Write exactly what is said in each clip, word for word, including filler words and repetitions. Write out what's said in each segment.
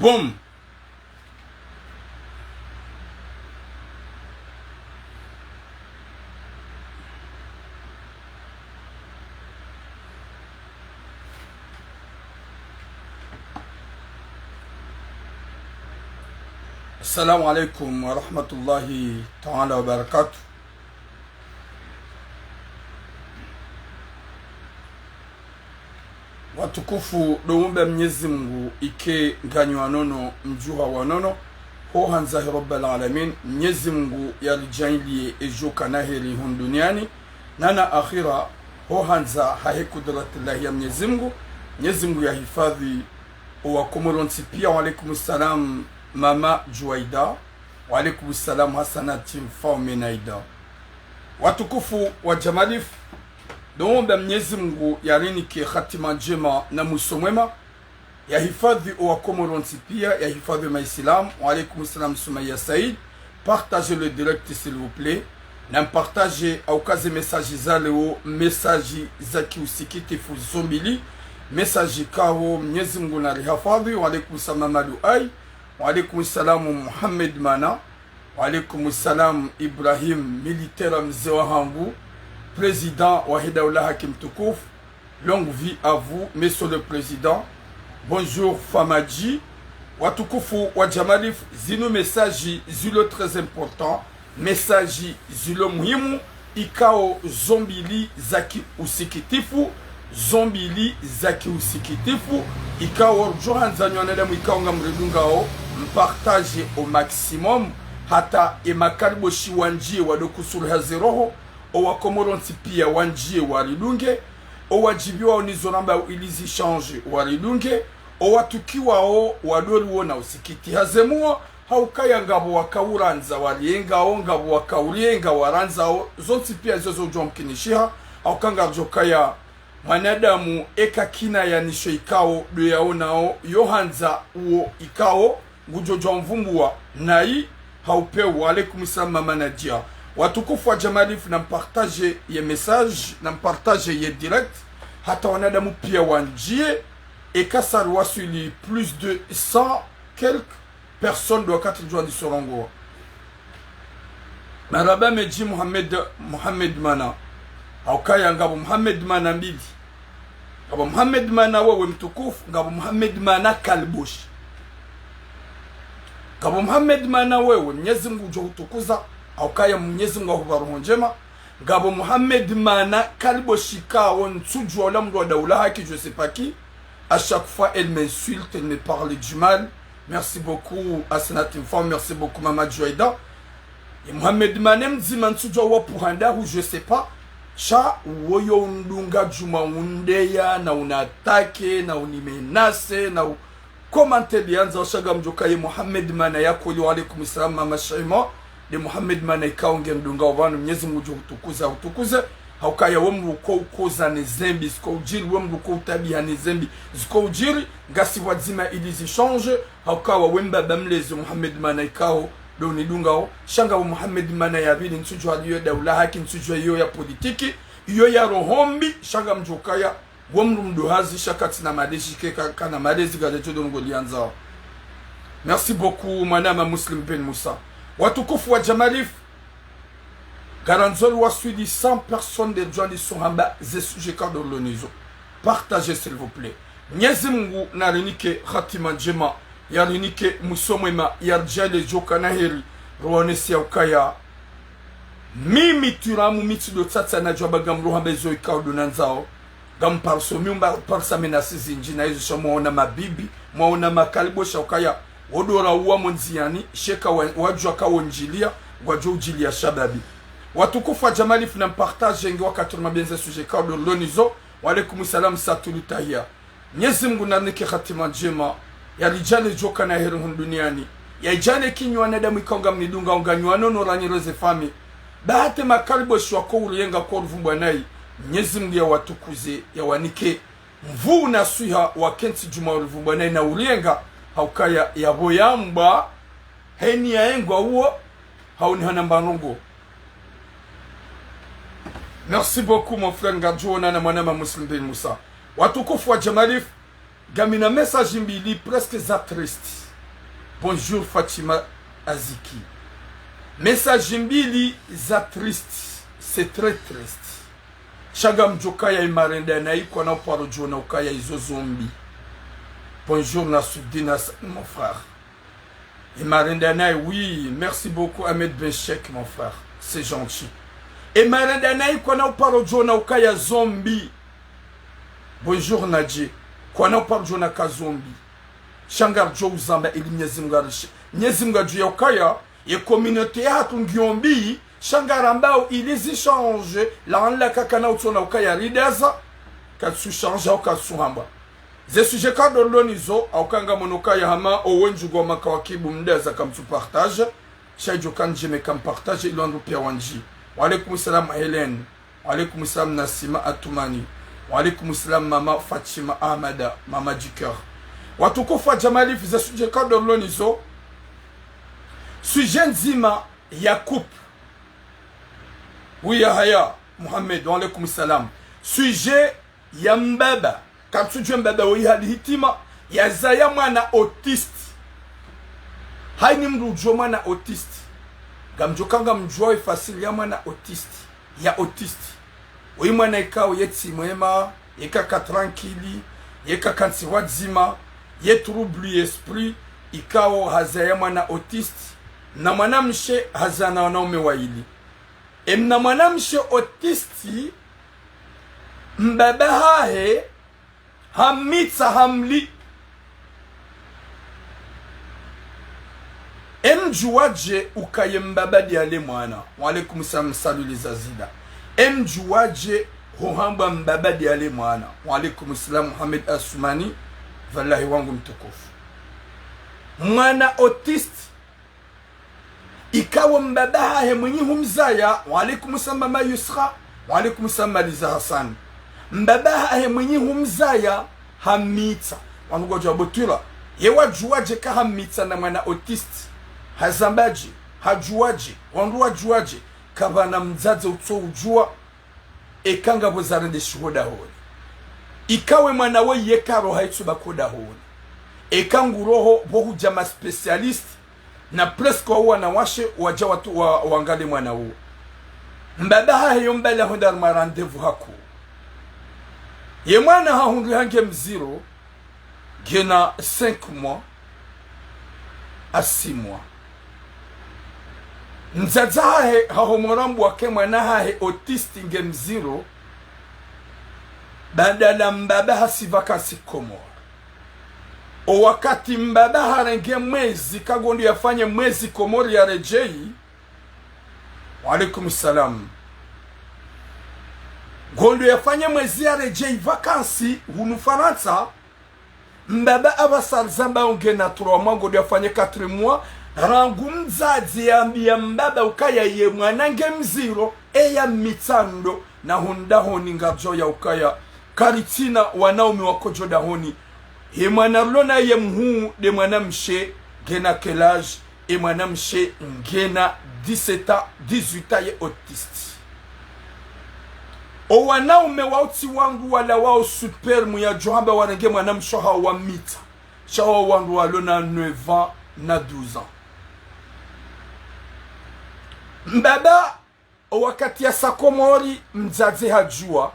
Boom. Assalamu alaikum wa rahmatullahi ta'ala wa barakatuh. Watukufu, ndo womba Mnyezi Mungu ike nganyi wa nono, mdjuha wa nono, ho handza he Rabbal Alamin, Mnyezi Mungu yaridjaanliye edjo kana heri hunu duniani, nana akhira, ho handza hahe kudratillahi ya Mnyezi Mungu, Mnyezi Mungu yahifadhwi owakomori wontsi piya. Wa alaikum salam, Mama Juwaida. Wa alaikum salam, Hasanati Mfaume Naida. Watukufu wa Jamalifu, ndo womba Mnyezi Mungu yarinike hatima ndjema na mwiso mwema, yahifadhwi owakomori wontsi piya, yahifadhwi maisilamu. Wa alaikum salam, Soumaya Said. Partagez le direct, s'il vous plaît. Na mpartage, hauka ze message za leo, message za kiusikitifu zo mbili. Message ikao, Mnyezi Mungu narihifadhwi. Wa alaikum salam, Mamadou Aï. Wa alaikum salam, Mohamed Mana. Wa alaikum salam, Ibrahim, militaire mze wahangu, président wahe daula haki mtukufu. Longue vie à vous, Monsieur le Président. Bonjour, Famadji. Watukufu wa Jamalifu, zinu message zilo très important, message zilo muhimu, ikao zo mbili za kiusikitifu, zo mbili za kiusikitifu, ikao ridjo handza nyi wanadamu ikao ngamridungao, mpartage au maximum, hata emakariboshi wandjiye wado kusuluha ze roho, owakomori wontsi piya wandjiye waridunge, owadjibiwao nizo ramba ili zishandje waridunge, owatukiwao wado riwona usikitiha ze muo, haukaya ngapvo wakao urandza wariengao, ngapvo wakao urienga warandzao, zontsi piya izo zo udjo mkinishiha, hauka ngaridjo kaya mwanadamu eka kina ya nisho ikao ndo yaonao, yo handza uwo ikao ngudjo djo mvumbuwa nayi haupewu. Wa alaikum salam, Mama Nadia. Watukufu wa Jamalifu, na mpartage ye message, na mpartage ye direct, hata wanadamu piya wandjiye, eka sa riwaswili plus de cent quelques personnes ndo wakati ridjo ndiso rongowa. Marahaba mendji Mohamed, Mohamed Mana. Haukaya ngapvo Mohamed Mana mbili. Ngapvo Mohamed Mana wewe mtukufu, ngapvo Mohamed Mana kaliboshi. Ngapvo Mohamed Mana wewe, Mnyezi Mungu udjo hutukuza, haukaya Mnyezi Mungu ahupva roho ndjema. Ngapvo Mohamed Mana kaliboshi ikao ntsudjuwa ula mndru wa daula haki, je sais pas qui. À chaque fois, elle m'insulte, elle me parle du mal. Merci beaucoup, Hasanati Mfaume. Merci beaucoup, Mama Juwaida. Ye Mohamed Mana mdzima ntsudjuwa wapvuha ndahu, je sais pas. Sha woyo undunga djuma undeya, na unattaquer, na unimenacer, na u-, commenter biyanza, sha ngamdjo kaya ye Mohamed Mana ya kweli. Wa alaikum salam, Mama Shaima. Nde Mohamed Mana ikao nge ndungao pvanu, Mnyezi Mungu udjo hutukuza, hutukuze. Haukaya we mndru uko ukoza ne zembi ziko udjiri, we mndru uko utabiha ne zembi ziko udjiri, ngasi pvwadzima ili zishandje. Haukaya we mbaba mlezi Mohamed Mana ikao ndo nidungao, sha ngapvo Mohamed Mana ya pvili, ntsudjuwa iyo daula haki, ntsudjuwa iyo ya politiki, iyo ya roho mbi, sha ngamdjo kaya wo mndru mduhazi, sha katsina malezi, ke ka-, kana malezi, ngadjo djo ndo ngo liyandzao. Merci beaucoup, mwanama Muslim Ben Moussa. Watukufu wa Jamalifu, ngarandzo riwaswili cent personnes ndo ridjo ndiso hamba ze sujet ikao ndo rilo nizo. Partagez, s'il vous plaît. Mnyezi Mungu narinike hatima ndjema, yarinike mwiso mwema, yaridjaanliye djo kana heri, riwonese ya ukaya mimi turamu mi tsi ndo tsatsa na djwaba ngamdjo hamba izo ikao ndo nandzao. Ngam parso mi umba parsa menaces zindji na izo, sha mwaona mabibi, mwaona makaliboshi, sha ukaya wo ndo rawuwa mo ndziyani, sha eka wa-, wadjuwa ka wo ndjiliya, ngwadjo udjiliya shababi. Watukufu wa Jamalifu, na mpartage nge wakati uri mabenze sujet ikao ndo rilo nizo. Wa alaikum salam, Satulu Tahia. Mnyezi Mungu narinike hatima ndjema, yaridjaanliye djo kana heri hunu duniani, yaridjaanliye kinyi wanadamu ikao ngamnidungao, nganyi wa nono, ranyi reze fami. Ba hata emakaliboshi wako urienga ko urivumbwa nayi, Mnyezi Mungu yawatukuze, yawanike nvuu na swiha, wakentsi djuma urivumbwa nayi na urienga, haukaya yapvo yambwa, heni yaengwa uwo, hauni hana mba ndrongo. Merci beaucoup, mon frère, ngadjo onana, mwanama Muslim Ben Moussa. Watukufu wa Jamalifu, ngamina message mbili presque za triste. Bonjour Fatima Aziki. Message mbili za triste, c'est très triste. Sha ngamdjo kaya imarenda nayi kwana uparo djona ukaya izo zombi. Bonjour Nasruddin Hassan, mon frère. Imarenda nayi, oui, merci beaucoup Ahmed Ben Cheikh, mon frère. C'est gentil. Imarenda nayi kwana uparo djona ukaya zombi. Bonjour Nadje. Kwana uparo djona ka zombi. Sha ngaridjo uzamba ili Mnyezi Mngu arishe. Mnyezi Mngu adjuwa ukaya ye communauté yahatru ngiyo mbi, sha ngarambao ili zi change, laanla kakana utsona ukaya ridaza, katsu change au katsu hamba. Ze sujet kadolonizo, au kanga mono kaya hama, owe ndjugo makawakibu mdaza kamtsu partage, sha idjo kandjeme kam partage, ilo wandru pia wandji. Wa alaikum salam Hélène. Wa alaikum salam Nasima Atumani. Wa alaikum salam Mama Fatima Ahmada, Mama du cœur. Watukufu wa Jamalifu, ze sujet kadolonizo. Sujet ndzima ya couple. Oui, Yahaya Mohamed, wa alaikum salam. Sujet ya mbaba. Katsudjuwa mbaba woyi hali hitima, yazaya mwana autiste. Hayini mdru udjuwa mwana autiste? Ngamdjo kanga mdjuwa ifasiri ya mwana autiste, ya autiste. Woyi mwana ikao ye tsi mwema, ye kaka tranquille, ye kaka ntsi wadzima, ye trouble esprit, ikao hazaya mwana autiste, na mwanamshe hazana wanaume wayili. Emna mwanamshe autiste, mbaba hahe, hamitsa hamli. Emdjuwadje ukaye mbaba diyale mwana? Wa alaikum salam, salut les Azida. Emdjuwadje hohambwa mbaba diyale mwana? Wa alaikum salam, Mohamed Asumani, wallahi wangu mtukufu. Mwana autiste, ikao mbaba hahe mwenyi humzaya, wa alaikum salam Mama Yusra, wa alaikum salam Maliza Hassan. Mbaba hahe mwenyi humzaya, hamitsa. Wandru ngwadjo botwila. Ye wadjuwadje ka hamitsa na mwana autiste? Hazambadje? Hadjuwadje? Wandru wadjuwadje? Kapvana mdzadze utso udjuwa. Eka ngapvo zarende shiho dahoni. Ika we mwana we yeka roha itsuba ko dahoni. Eka ngu roho pvo hudja ma spécialiste, na presque wa wanawashe wadja watu wa, wangale mwana wo. Mbaba hahe yo mbali ahonda harumwa rendez-vous haku. Ye mwana hahundri hange mziro, ngena cinq mois à six mois. Mdzadze hahe hahomora mbwa ke mwana hahe autiste nge mziro, badala mbaba hasi vacances Komori. O wakati mbaba harenge mwezi, ka ngondo yafanye mwezi Komori yaredjeyi. Wa alaikum salam. Ngondo yafanye mwezi yaredjeyi vacances hunu Farantsa, mbaba apvasa alizamba ongena trois mois, ngondo yafanye quatre mois, rangu mdzadze yambiya mbaba ukaya ye mwana nge mziro, eya mitsando, na hunu dahoni ngapvo ya ukaya, karitsina wanaume wakodjo dahoni. Ye mwana rilo naye mhuu nde mwanamshe ngena quel âge? E mwanamshe ngena dix-sept ans, dix-huit ans, ye autiste. O wanaume wa utsi wangu wala wao sperme yadjo hamba warenge mwanamshe hawo wamitsa. Sha wao wandru walo na neuf ans na douze ans. Mbaba, o wakati yasa Komori, mdzadze hadjuwa.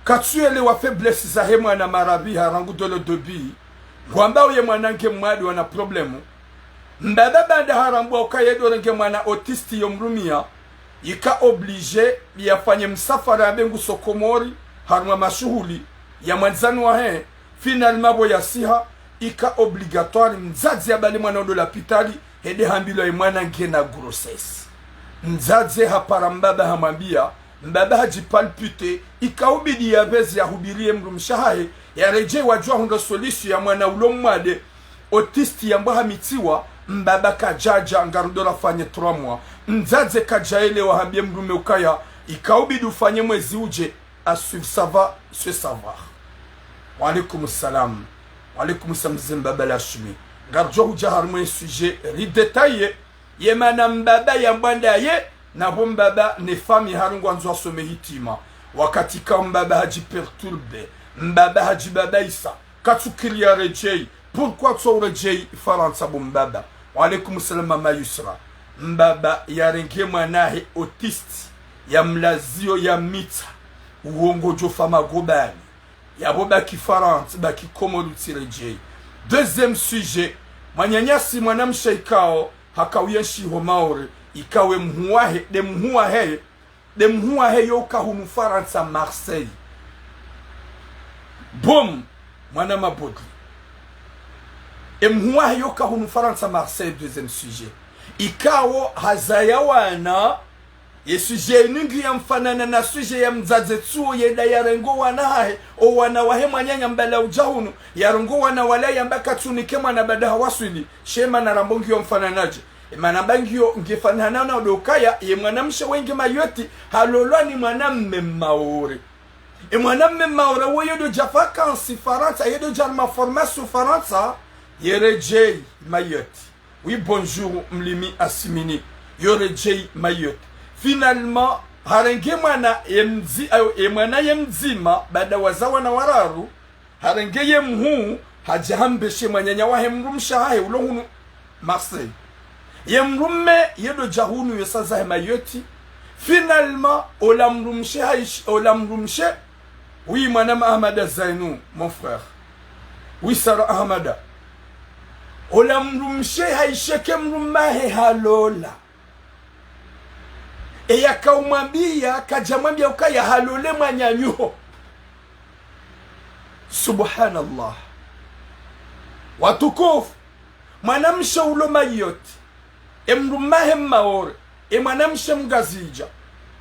Katsuyelewa faiblesse zahe mwana marapvi ha rangu dès le début. Ngwamba uye mwana nge mwade wana problème. Mbaba baanda harambwa ukaya ndo renge mwana autiste yo mrumiya, yika obligé yafanye msafara yabe nguso Komori, harumwa mashuhuli ya mwandzani wahe, finalement pvo yasiha, ika obligatoire mdzadze yabale mwana ondo lapitali, hende hambilwa ye mwana ngena grossesse. Mdzadze hapara mbaba hamwambiya, mbaba hadjipalpite, ika ubidi yapveze yahubiriye mdrumshe wahahe, yaredjeyi wadjuwa hundra solution ya mwana ulo mwade, autiste yambwa hamitsiwa, mbaba kadjadja, ngarudjo rafanye trois mois. Mdzadze kadjayelewa hambiye mdrume ukaya, ika ubidi ufanye mwezi udje, à suivre, ça va se savoir. Wa alaikum salam. Wa alaikum salam, mze mbaba la shumi. Ngaridjo hudja harumwa ye sujet, ridétailler. Ye mana mbaba yambwa ndaye, na pvo mbaba ne famille hari ngwandzo wasome hitima. Wakati ka mbaba hadjiperturbe, mbaba hadjibabaisa, katsukiri yaredjeyi, Pourquoi tso uredjeyi Farantsa bo mbaba? Wa alaikum salam mama Yusra. Mbaba yarenge mwana wahe autiste, yamlaziyo, yamtsa. Uwo ngodjo fa magobani. Yapvo baki Farantsa, baki Komori utsiredjeyi. Deuxième sujet. Mwananyasi mwanamshe ikao, hakauyenshi ho Maore, ikao e mhuu wahe, nde mhuu wahe, nde mhuu wahe yo uka hunu Farantsa Marseille. Boom, mwana mabodli. E mhuu wahe yo uka hunu Farantsa Marseille, deuxième sujet. Ikao hazaya wana, ye sujet inu ngiyo yamfanana na sujet ya mdzadze tsuo yenda yarengo wana hahe, o wana wahe mwananya mbala udja hunu, yarengo wana wala yamba katsunike mwana baada hawaswili, she mana rambo ngiyo mfananadje. E mana mba ngiyo ngifanana na ndo ukaya, ye mwanamshe wenge Mayotte, halolwa ni mwanamme Maore. E mwanamme Maore wo yo ndo dja vacances Farantsa, yo ndo dja harumwa formation Farantsa, yeredjeyi Mayotte. Oui, bonjour, mlimi Asimini. Yoredjeyi Mayotte. Finalement, harenge mwana ye mdzi-, ayo, ye mwana ye mdzima, baada waza wana wararu, harenge ye mhuu, hadja hambeshe mwananya wahe mdrumshe hahe ulo hunu Marseille. Ye mdrumme, ye ndo dja hunu yo saza he Mayotte. Finalement, ola mdrumshe haish-, ola mdrumshe, oui, mwanama Ahmada Zainou, mon frère. Oui, Sarah Ahmada. Ola mdrumshe haisheke mdrumme wahe halola. E yakaumwambiya, kadja mwambiya ukaya halole mwananyaho. Subhanallah. Watukufu, mwanamshe ulo Mayotte, e mdrumme wahe Maore, e mwanamshe Mngazidja.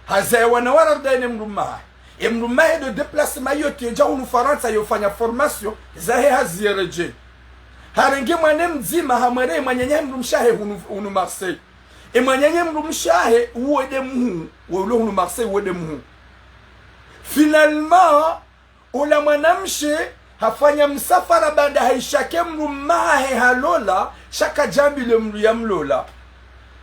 Hazaya wana wararu ndaye ne mdrumme wahe. E mdrumme wahe ndo déplacé Mayotte yodja hunu Farantsa yofanya formation, zahe hazi yeredjeyi. Harenge mwana mdzima hamwere e mwananya he mdrumshe wahe hunu, hunu Marseille. E mwananya mdrumshe wahe uwo nde mhuu, wo ulo hunu Marseille uwo nde mhuu. Finalement, ola mwanamshe hafanya msafara baada haishake mdrumme wahe halola, sha kadjambilwa mdru yamlola.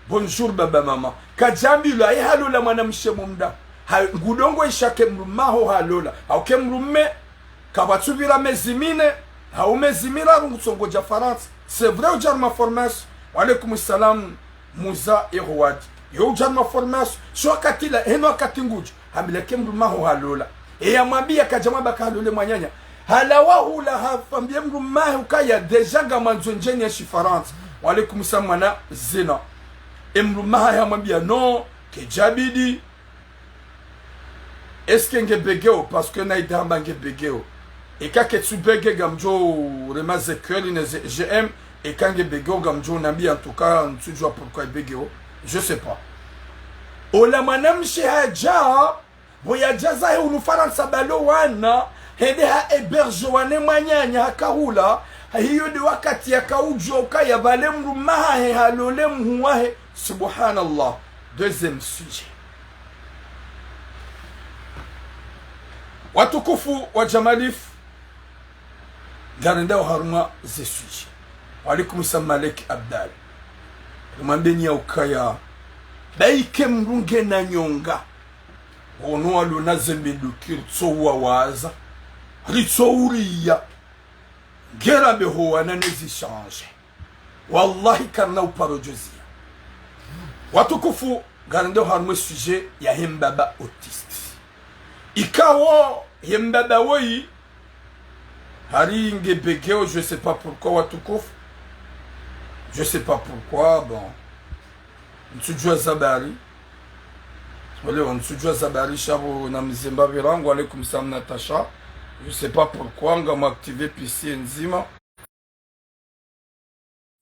Bonjour baba mama. Kadjambilwa ye halola mwanamshe mumda. Ha, ngudongo ishake mdrumme waho halola. Hauke mdrumme, kapvatsupvira mezi mine, hau mezi miraru ngutsongodja Farantsa. C'est vrai udja harumwa formation. Wa alaikum salam, Muza Erwad. Yo udja harumwa formation. Sho wakati la, heno wakati ngudjo. Hambilwa ke mdrumme waho halola. E yamwambiya kadja mwamba kahalole mwananya. Halawa hula hafambiye mdrumme wahe ukaya déjà ngamwandzo ndjeni yeshi Farantsa. Wa alaikum salam mwana Zina. E mdrumme wahe hamwambiya non, kedjabidi. Est-ce que nge bégé o? Parce que nayi damba nge bégé o. Eka ketsu bégé ngamdjo rema ze kweli ne ze j'aime. Eka nge bégé o ngamdjo nambiya, en tout cas, ntsudjua pourquoi i bégé o. Je sais pas. Ola mwanamshe hadja, pvo yadja zahe hunu Farantsa pvalo wana, hende ha héberge wana mwananya haka hula, hiyo nde wakati yakaudjua ukaya pvale mdrumme wahahe halole mhuu wahe. Subhanallah. Deuxième sujet. Watukufu wa Jamalif, ngarendao harumwa ze sujet. Wa alaikum salam Malek Abdal. Rimwambeni ya ukaya, baike mdru ngena nyonga, wono walona ze mbinduki, ritso uwawaza, ritso uriya. Ngera mbeho wana ne zi change. Wallahi, karina uparo djoziya. Watukufu, ngarendao harumwa e sujet yahe mbaba autiste. Ikao, ye mbaba woyi, hari nge bégé o, je sais pas pourquoi, watukufu. Je sais pas pourquoi, bon. Ntsudjua za bari. Wale wa ntsudjua za bari, sha pvo na mzemba pvirangu, wa alaikum salam Natacha. Je sais pas pourquoi, ngamwa activé P C ndzima.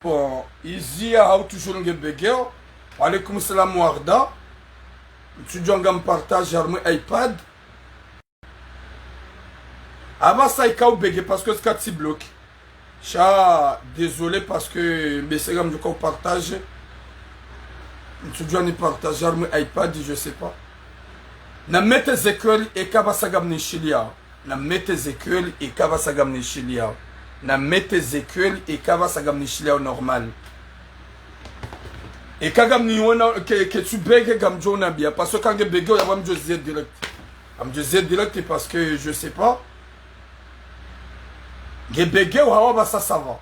Bon, iziya hau toujours nge bégé o. Wa alaikum salam Warda. Ntsudjua ngam partage harumwa e iPad. Apvasa ika u bégé parce que sika tsi bloqué. Sha, désolé parce que mbese ngamdjoka u partage. Ntsudjua ni partage harumwa e iPad, je sais pas. Na mete ze kweli eka pvasa ngamnishiliyao. Na mete ze kweli eka pvasa ngamnishiliyao. Na mete ze kweli eka pvasa ngamnishiliyao normal. Eka ngamniona ke, ketsu bégé ngamdjo unambiya. Parce que ka nge bégé o yapvo ngamdjo ziye direct. Ngamdjo ziye direct parce que je sais pas. Nge bégé o hawa pvasa ça va.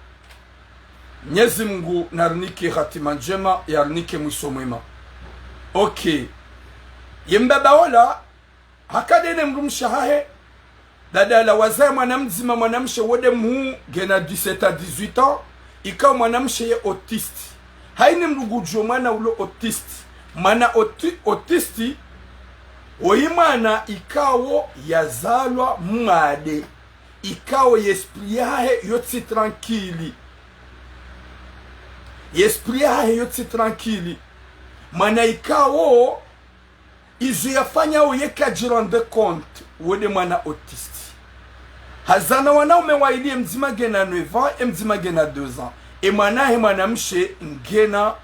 Mnyezi Mungu narinike hatima ndjema, yarinike mwiso mwema. Ok. Ye mbaba ola, hakana ne mdrumshe hahe, badala wazaya mwana mdzima, mwanamshe wode mhuu ngena dix-sept à dix-huit ans, ikao mwanamshe ye autiste. Haina mdru ngudjuo mwana ulo autiste. Mwana auti-, autiste, woyi mwana ikao yazalwa mwade. Ikao ye esprit yahe yo tsi tranquille. Ye esprit yahe yo tsi tranquille. Mwana ikao izo yafanyao ye kadji rendre compte, wode mwana autiste. Hazana wanaume waili, e mdzima ngena neuf ans, e mdzima ngena deux ans. E mwana he mwanamshe ngena,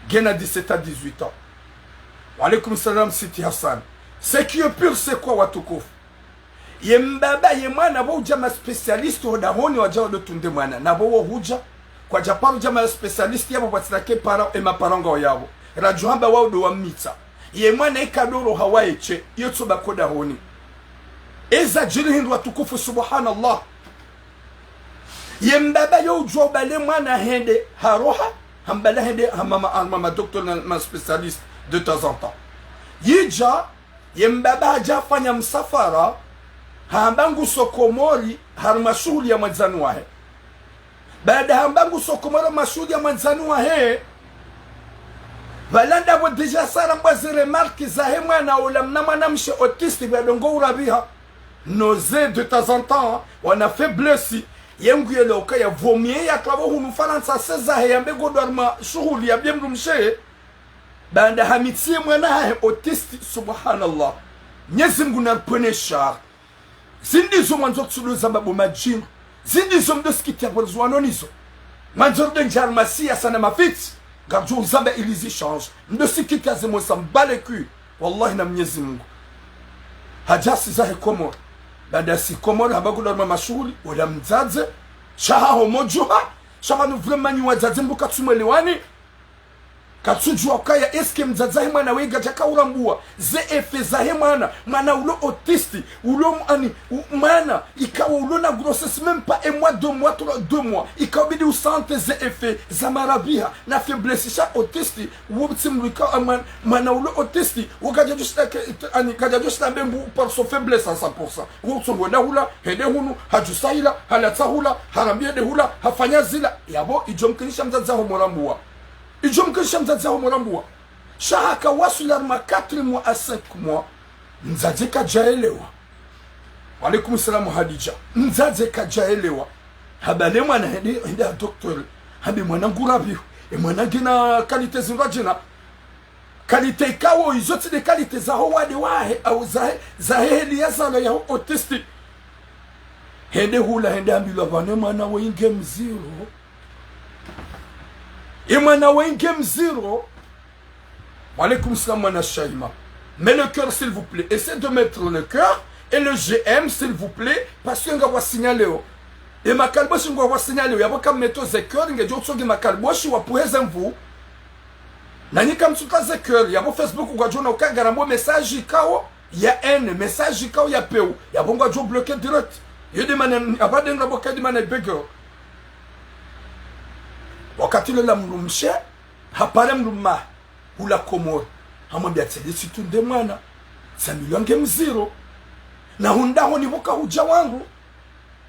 ngena dix-sept à dix-huit ans. Wa alaykum salam, Siti Hassan. Ce qui est pire, c'est quoi, watukufu? Ye mbaba, ye mwana, pvo udja ma spécialiste ho dahoni wadja wado tunde mwana. Na pvo wo hudja, kwadja paro dja ma spécialiste yapvo pvatsina ke parent, e ma parent ngwao yapvo. Radjo hamba wao ndo wamitsa. Ye mwana ikadoro hawaye she, iyo tso baki ho dahoni. Eza djiri hindru watukufu, subhanallah. Ye mbaba yo udjuwa ubale mwana hende ha roha, hambala hende ha mama, ha mama docteur na ma spécialiste de temps en temps. Yidja, ye mbaba hadja hafanya msafara, hamba nguso Komori, harumwa shuhuli ya mwandzani wahe. Baada hamba nguso Komori harumwa shuhuli ya mwandzani wahe, pvala ndapvo déjà sarambwa ze remarque zahe mwana ola mna mwanamshe autiste pvwa dongo urabiha. Nausée de temps en temps, wana faiblesse, ye nguyelewa ukaya vaut mieux yatwapvo hunu Farantsa se zahe yambe ngodo harumwa shuhuli ya bie mdrumshe. Baanda hamitsi ye mwana hahe autiste, subhanallah. Mnyezi Mungu naripvwene shari. Zindizo mwandzo kutsudo zamba bo madjinga. Zindizo mdo sikitiya pvo riziwano nizo. Mwandzo rude ndjari masiya sana mafitsi. Ngaridjo uzamba ili zi change. Mdo sikitiya ze mwe sa mbale kui. Wallahi na Mnyezi Mungu. Hadja si zahe Komori. Baanda si Komori hamba ngodo harumwa mashuhuli, ola mdzadze. Sha haho modjuha. Sha pvanu vraiment nyi wadzadze mbu katsumwelewani. Katsudjuwa ukaya est-ce que mdzadze he mwana we ngadjaka urambuwa ze effet zahe mwana, mwana ulo autiste, ulo m-, ani, u-, mwana, ikawo ulo na grossesse, même pas un mois, deux mois, trois, deux mois, ikawo bidi usante ze effet za marabiha, na faiblesse sha autiste, wo tsi mdru ika-, a, mwan-, mwana ulo autiste, wo kadjadjo shinda ke, ani, kadjadjo shinda mbe mbu par son faiblesse à cent pour cent. Wo utsongo nda hula, hende hunu, hadjusa hila, halatsa hula, harambi hende hula, hafanya zila, yapvo, idjo mkinisha mdzadze ho morambuwa. Idjo mkinisha mdzadze ho morambuwa. Sha haka waswili harumwa quatre mois à cinq mois. Mdzadze kadjaelewa. Wa alaykum salam Hadidja. Mdzadze kadjaelewa. Habale mwana hende, hende ha docteur. Hambe mwana ngurabiho. E mwana ngena qualité zindru djina. Qualité ikawo izo tsi de qualité zaho wade wahe, au zahe, zahe heli yazalwa yaho autiste. Hende hula, hende hambilwa pvanu e mwana we nge mdziro. E mwana we nge mdziro. Wa alaykum salam, mwana Shaima. Mets le cœur, s'il vous plaît. Essaie de mettre le cœur et le j'aime, s'il vous plaît, parce que ngapvo signaleo. E makaliboshi ngapvo signaleo. Yapvo ka mmeto ze cœur, ngedjo utsonge makaliboshi, wapvuhe ze mvu. Nanyi kamtsuta ze cœur, yapvo Facebook ngwadjo ona uka ngarambo message ikawo ya haine, message ikawo ya pewu, yapvo ngwadjo bloquer direct. Yo de mana, apva de ngambo ka de mana bigger. Wakati lola mdrumshe, hapare mdrumme hula Komori. Hamwambiya tsende tsitunde mwana. Tsambilwa nge mdziro. Na hundra honi pvoka hudja wangu.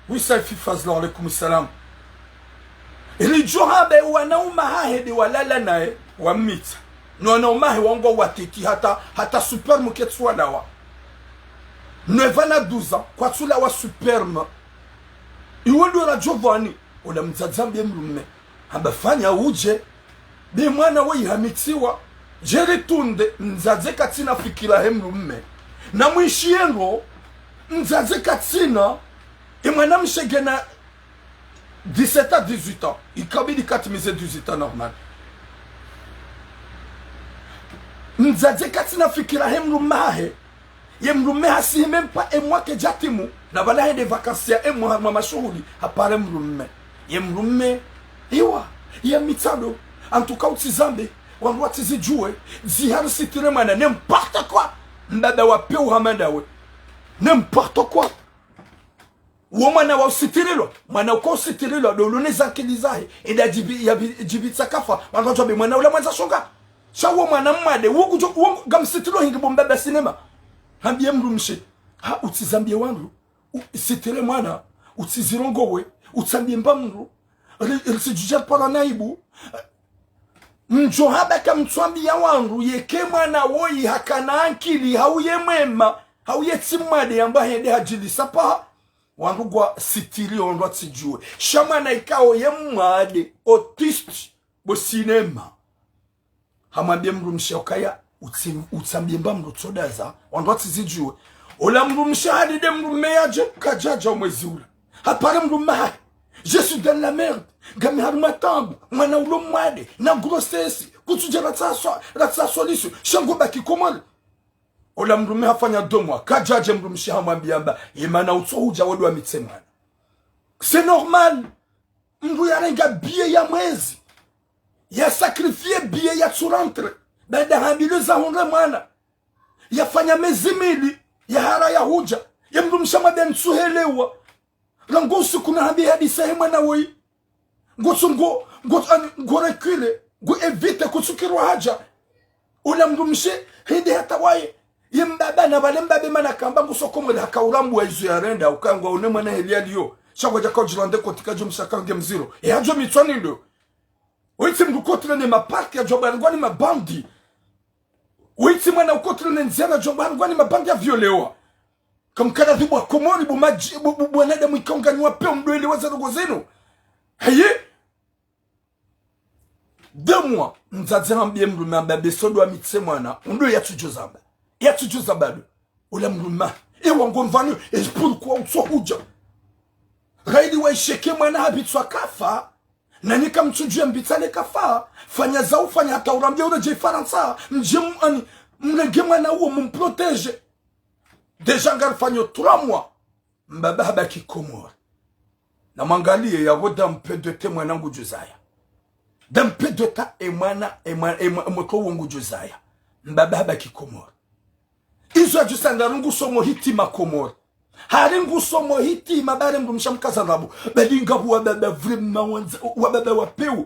Wi Saifi Fazla, wa alaykum salam. Ilidjo hambe wanaume hahe de walala naye, wamitsa. No wanaume hahe wangwa watiti hata, hata sperme ketsu walawa. No epvana douze ans, kwatsu lawa sperme. Iwo ndo radjo pvani, ola mdzadze hambe mdrumme. Hamba fanya udje, be mwana woyi hamitsiwa, djeri tunde, mdzadze katsina fikira he mdrumme. Na mwishiye ngo, mdzadze katsina, e mwana mshe ngena dix-sept à dix-huit ans, ikabidi katimize dix-huit ans normal. Mdzadze katsina fikira he mdrumme hahe, ye mdrumme hasihi même pas un mois kedjatimu, na pvala hende vacances ya un mois harumwa mashuhuli, hapare mdrumme. Ye mdrumme, iwa, ye mitsado, en tout cas utsizambe, wandru watsizidjuwe, ziharisitire mwana, n'importe quoi. Mbaba wa pewu hama ndawe. N'importe quoi. Uwo mwana wa usitirilwa, mwana uka usitirilwa, ndo ulo ne zankili zahe, enda djibi, ya bi, djibi tsakafa, wandru wadjo wambe mwana ula mwandza shonga. Sha uwo mwana mwade, uwo kudjo, uwo ngamsitirilwa hindri bo mbaba sinema. Hambiye mdrumshe, ha, utsizambie wandru, u, sitiri mwana, utsizirongowe, utsambie mba mdru, ri, ri, ritsidjudja ripara naibu. Mdjo hamba kamtswambia wandru, yeka mwana woyi hakana ankili, hau ye mwema, hau ye tsi mwade, yamba hende hadjilisa paha. Wandru ngwa sitiri wandru watsidjuwe. Sha mwana ikao ye mwade, autiste, bo sinema. Hamwambie mdrumshe ukaya, utsi, utsambie mba mdru tsodaza, wandru watsizidjuwe. Ola mdrumshe hadide mdrume yadje, kadjadja omwezi ula. Hapare mdrume hahe. Je suis dans la merde. Ngami harumwa taabu. Mwana ulo mwade. Na grossesse. Kutsudja ratsaha so, ratsaha solution. Sha ngo baki Komori. Ola mdrume hafanya deux mois. Kadjadje mdrumshe hamwambia mba. Ye mana utso hudja wandru wamitse mwana. C'est normal. Mdru yarenga billet ya mwezi. Ya sacrifier billet ya tsu rentrer. Baada hambilwa za hundre mwana. Yafanya mezi mili. Yahara ya hudja. Ye mdrumshe hamwambia ntsuhelewa. Rangu usiku nahambiye hadisa he mwana woyi. Ngotso ngo, ngo, ani, ngo reculer. Ngo éviter kutsukirwa hadja. Ola mdrumshe, hende hata waye. Ye mbaba na pvale mbaba mana kamba nguso Komori haka urambwa izo yarenda, uka ngwa une mwana heli yaliyo. Sha ngwadja kaudjirande koti kadjo msha kange mziro. E hadjo mitswa ni ndo. Witsi mdru kotile ne maparke yadjo barangwa ni mabandi. Witsi mwana ukotile ne ndziana yadjo barangwa ni mabandi ya violewa. Kamkara dhibwa Komori bu madji, bu, bu, bu wanadamu ikaunganyiwa peo mdwele wa zarogo zinu. Heye. Deux mois, mdzadze hambiye mdrume amba be sodo amitse mwana, undo yatsudjo zamba. Yatsudjo zamba ndo. Ola mdrume, e wangu mvani, e pourquoi utso hudja. Ghairi wa isheke mwana hapvitswa kafa, nani kamtsudjuwa mbitsane kafa, fanya za ufanya hata urambia uredjei Farantsa, mdje m-, ani, mrenge mwana uwo mumprotégé. Déjà ngarifanyo trois mois. Mbaba habaki Komori. Namwangaliye yapvo dans peu de temps mwana ngudjo zaya. Dans peu de temps e mwana, e mwa-, e mwa-, e mwana uwo ngudjo zaya. Mbaba habaki Komori. Izo yadjo sanga rungu somo hitima Komori. Hari ngu somo hitima bare mdrumshe mkaza ndrabo. Bali ngapvo wababa vraiment wandza, wababa wa peu.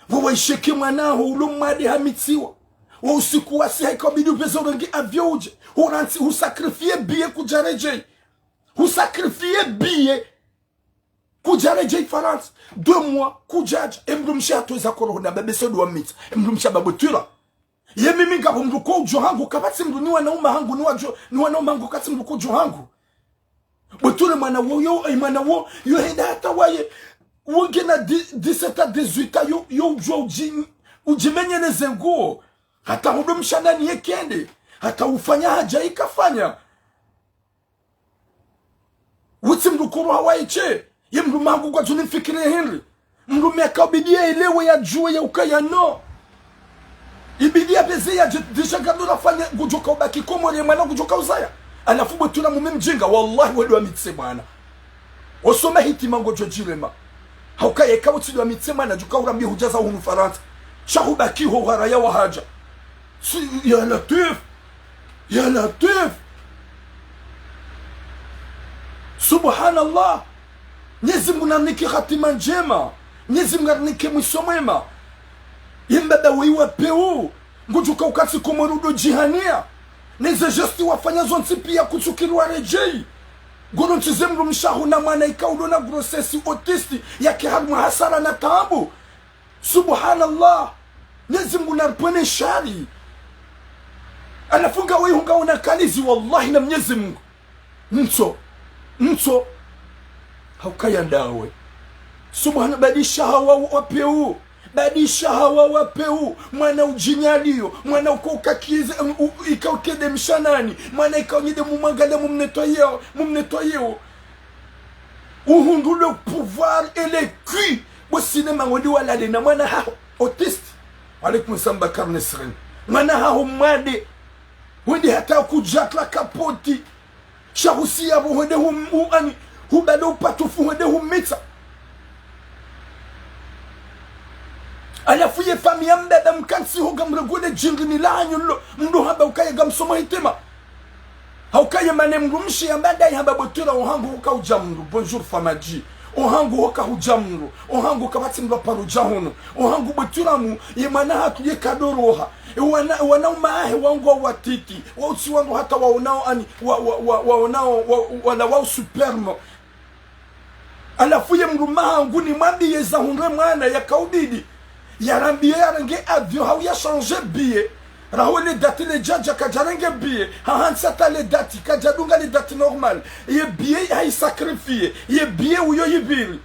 Wo waisheke mwana ho ulo mwade hamitsiwa. Wo usiku wasi haika ubidi upveze urenge avion udje. Hurantsi, husacrifier billet kudja redjei. Husacrifier billet kudja redjei Farantsa. Deux mois, kudjadja. E mdrumshe hatoza koroho na babe sodo wamitsa. E mdrumshe hamba bo twira. Ye mimi ngapvo mdru ko udjo hangu, kapvatsi mdru ni wanaume hangu, ni wadjo, ni wanaume hangu, kapvatsi mdru ko udjo hangu. Bo twira mwana wo, yo, e mwana wo, yo henda hata waye, wo ngena di-, dix-sept à dix-huit ans, yo, yo udjo udji-, udjimenyeleze nguo. Hata hudo mshanani ye kende, hata ufanya haja ikafanya. Wutsi mdru kuru hawaye she, ye mdrume hangu ngwadjo nimfikiri hindri. Mdrume yaka ubidi yaelewe yadjuwe ya ukaya no. Ibidi yapveze yadje déjà ngado nafanya ngudjo ka ubaki Komori ye mwana ngudjo ka uzaya. Halafu bo twira mume mdjinga, wallahi wedo amitse mwana. Osoma hitima ngodjo djirema. Hauka yeka utsi do amitse mwana djuka urambie hudja za hunu Farantsa. Sha hubaki ho haraya wa haja. Si, ya Latwif. Ya Latwif. Subhanallah. Mnyezi Mungu narinike hatima ndjema. Mnyezi Mungu narinike mwiso mwema. Ye mbaba weyi wa peu. Ngudjo ka ukatsi Komori udo djihania. Neze geste wafanya zontsi pia kutsukiri wa redjei. Ngoro ntsi ze mdrumshe haho na mwana ika udo na grossesse autiste yake harumwa hasara na taabu. Subhanallah. Mnyezi Mungu naripvwene shari. Halafu ngawe hunga una kalizi wallahi na Mnyezi Mungu. Ntso. Ntso. Haukaya ndawe. Subhana, badi shahawa wa peu. Badi shahawa wa peu. Mwana udjinyaliyo. Mwana uko ukakize, u, u, ika ukede mshanani. Mwana ika unyide mumwangale mumnetwayewo. Mumnetwayewo. Uhundru le pouvoir et le cul. Bo sinema ngodi walale na mwana haho. Autiste. Alaikum salam Bakar Nesrin. Mwana haho mwade. Wende hata kudjatla kapoti. Sha husiya bo hwende hum-, hu-, ani, hubale upatufu hwende humitsa. Halafu ye famiyi ya mbaba mkantsi ho ngamregole djindri ni la hanyu lo, mdru hamba ukaya ngamsomo hitima. Hauka ye mana mdrumshe yamba ndayi hamba bo Turamu, ohangu huka hudja mdru, bonjour Famadji. Ohangu huka hudja mdru, ohangu kapvatsi mdru aparo dja hunu. Ohangu bo Turamu, ye mwana hatru ye kadoroha. E wana, e wanaume wahe wangu wa watiti, wa utsi wangu hata waonao ani, wa, wa, wa, waonao, wa, wala wao superme. Halafu ye mdrume hangu nimwambiye za hundre mwana yakaubidi yarambiye yarenge avion hau ya changer billet. Raho le date le djadja kadjarenge billet. Hahantsi hata le date kadjadunga le date normal. Ye billet hayi sacrifier. Ye billet uyo yipviri.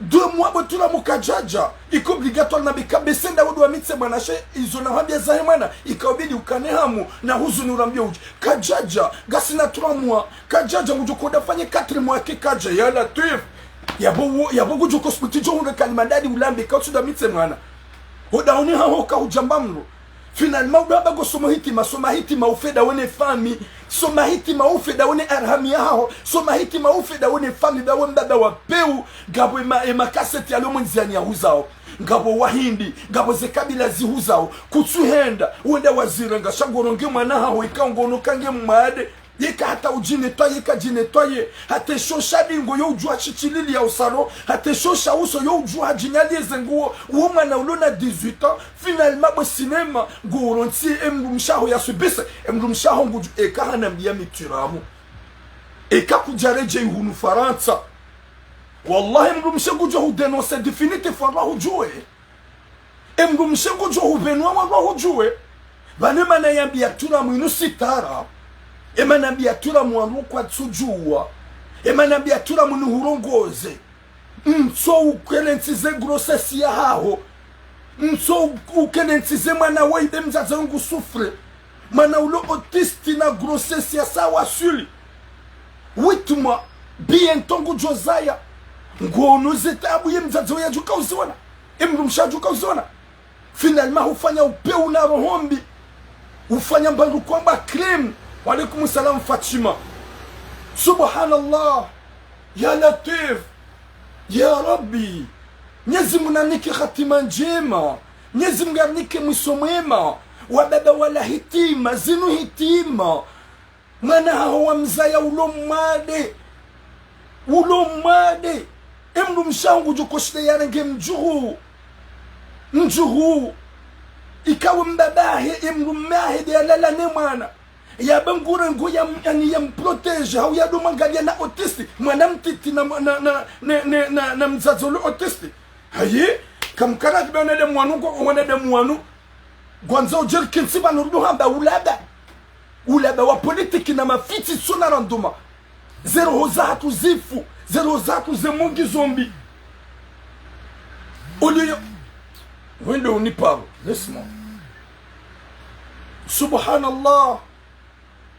Deux mois bo Turamu kadjadja. Ika obligatoire na bika bese nda wo ndo wamitse mwana she izo na hambia zahe mwana. Ikaubidi ukane hamu na huzuni urambiye udje. Kadjadja, ngasina trois mois. Kadjadja, ngudjo koda fanye quatre mois ke kadja, ya Latwif. Yapvo wo, yapvo ngudjo kosputi djo hundre kalima ndadi ulambe, ka utsu ndo wamitse mwana. Ho dahoni haho ka hudjamba mdru. Finalement, udo amba ngo soma hitima, soma hitima ufe ndawe ne famille. Soma hitima ufe ndawe ne arhami yahaho. Soma hitima ufe ndawe ne famille, ndawe mbaba wa peu. Ngapvo ema, ema kaseti yalo mwenziani yahuzao. Ngapvo Wahindi, ngapvo ze kabila zihuzao. Kutsuhenda, wenda wazirenga, sha ngoronge mwana haho, ika ngono kange mwade. Yeka hata udjinettoyer, yeka djinettoyer. Hata esho sha dingo yo udjuha shitshilili ya usaro. Hata esho sha uso yo udjuha djinyaliye ze nguo. Uwo mwana ulo na dix-huit ans. Finalement, bwe cinéma, ngurontsi emdrumshe haho yasubise. Emdrumshe haho ngudjo, eka hanambiya mi Turamu. Eka kudjaredjeyi hunu Farantsa. Wallahi, emdrumshe ngudjo hudénoncer définitif, wallahi udjuwe. Emdrumshe ngudjo hupvenua wandru wahudjuwe. Pvanu emana yambiya Turamu inu sitara. Emana yambiya Turamu wandru kwatsudjuwa. Emana yambiya Turamu nihurongoze. Ntso ukelentsize grossesse yahaho. Ntso ukelentsize mwana woyi be mdzadze ngu souffre. Mwana ulo autiste na grossesse ya sawa suli. Huit mois, bientôt ngudjo zaya. Ngono ze tabu ye mdzadze woyi yadjuka uziona. Emdrumshe yadjuka uziona. Finalement, hufanya upeu na roho mbi. Hufanya mbandru kwamba crime. Wa alaikum salam, Fatima. Subhanallah. Ya Latwif. Ya Rabbi. Mnyezi Mungu nanike hatima ndjema. Mnyezi Mungu nanike mwiso mwema. Wababa wala hitima, zinu hitima. Mwana haho wamzaya ulo mwade. Ulo mwade. Emdrumshe haho ngudjo koshile yarenge mdjuhu. Mdjuhu. Ikawe mbaba hahe, emdrume hahe nde yalala ne mwana. Yaba ngurengo ya, yani yamprotège, hau yado mwangaliya na autiste. Mwana mtiti na, na, na, na, na, na, na mdzadze ulo autiste. Hayi, kamkara kiba wanadamu wanu, kwa wanadamu wanu. Ngwandzo udjeri kintsi pvanu rudu hamba ulaba. Ulaba wa politiki na mafitsi tsuna randuma. Ze roho zahatru zifu, ze roho zahatru ze mongi zombi. Uliyo. Wende uniparo, laisse-moi. Subhanallah.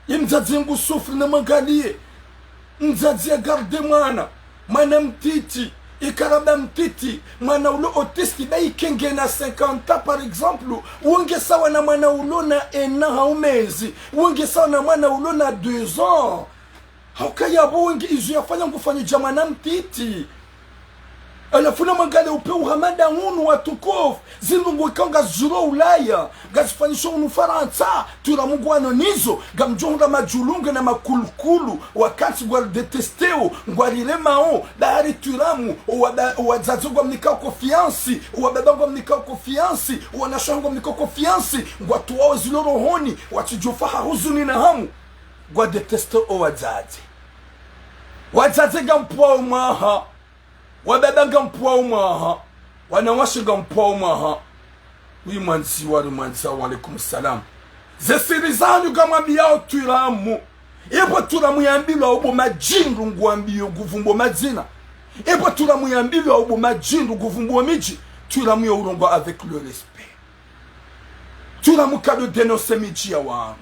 Ye mdzadze ngu souffre na mwangaliye. Mdzadze ya garde mwana. Mwana mtiti. Ikaraba mtiti. Mwana ulo autiste ba ikenge na cinquante ans, par exemple. Wonge sawa na mwana ulo na un an hau mezi. Wonge sawa na mwana ulo na deux ans. Hauka yapvo wonge izo yafanya ngufanyidja mwana mtiti. Halafu na mwangaliye upeu hamada hunu watukufu. Zindru ngo ikao ngazidjiro Ulaya, ngazifanyisho hunu Farantsa, Turamu ngwano nizo, ngamdjo hundra madjulunge na makulukulu, wakantsi ngwari détestéo, ngwari remao, bahari Turamu, owaba-, owadzadze ngwamnikao confiance, owababa ngwamnikao confiance, owanashe ngwamnikao confiance, ngwatowao zilo rohoni, watsidjofa ha huzuni na hamu, ngwa détesté owadzadze. Wadzadze ngampvwao mwaha. Wababa ngampvwao mwaha, wanawashe ngampvwao mwaha. Wi mwandzi wari mwandza, wa alaikum salam. Ze siri zanyu ngamwambiyao Turamu. Epvo Turamu yambilwa ubo madjindru ngwambiyo nguvumbo madzina. Epvo Turamu yambilwa ubo madjindru nguvumbo midji. Turamu yo urongoa avec le respect. Turamu kado dénoncer midji ya wangu.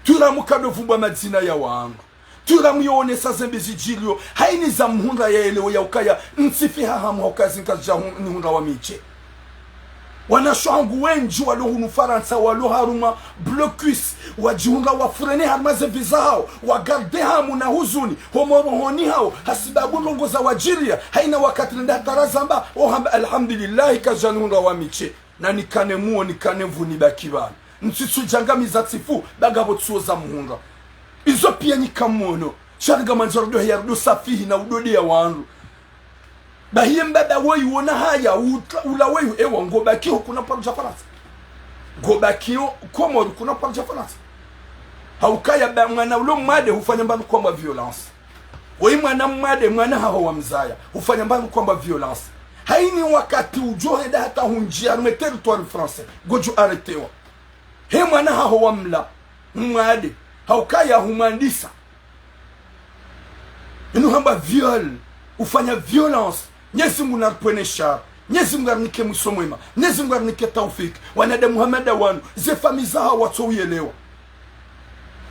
Turamu kado vumba madzina ya wangu. Turamu yo onesa zembi zidjiliyo, hayini za muhundra ya elewo ya ukaya, ntsifi hahamu ha ukaya zinka zidja hun-, nihundra wa midji. Wanashe hangu wendji walo hunu Farantsa, walo harumwa blocus, wadjihundra wafurene harumwa ze vie zahao, wa garde hamu na huzuni, ho morohoni hao, hasibabu ndrongo za wadjiliya, hayina wakati nende hata razamba, ohamba alhamdulillahi kadjanihundra wa midji. Na nikane muo, nikane mvu, nibaki pvanu. Ntsitsu djangamiza tsifu, ba ngapvo tsuo za muhundra. Izo piya nyi kamono. Sha ri ngamwandzo rudo heya rudo safihi na udo deya wandru. Bahi ye mbaba woyi wona haya, utra-, ula woyi, ewa, ngobakiho kuna paro dja Farantsa. Ngobakiho Komori kuna paro dja Farantsa. Haukaya ba mwana ulo mwade hufanya mbapvi kwamba violence. Woyi mwana mwade, mwana haho wamzaya, hufanya mbapvi kwamba violence. Hayini wakati udjo henda hata hundjiya harumwa territoire français, ngodjo arrêtéwa. He mwana haho wamla, mwade, haukaya humwandisa. Inu hamba viol, ufanya violence. Mnyezi Mungu naripvwene shari. Mnyezi Mungu arinike mwiso mwema. Mnyezi Mungu arinike taufiki. Wanadamu hama nda wanu, ze famiyi zahawo watso uyelewa.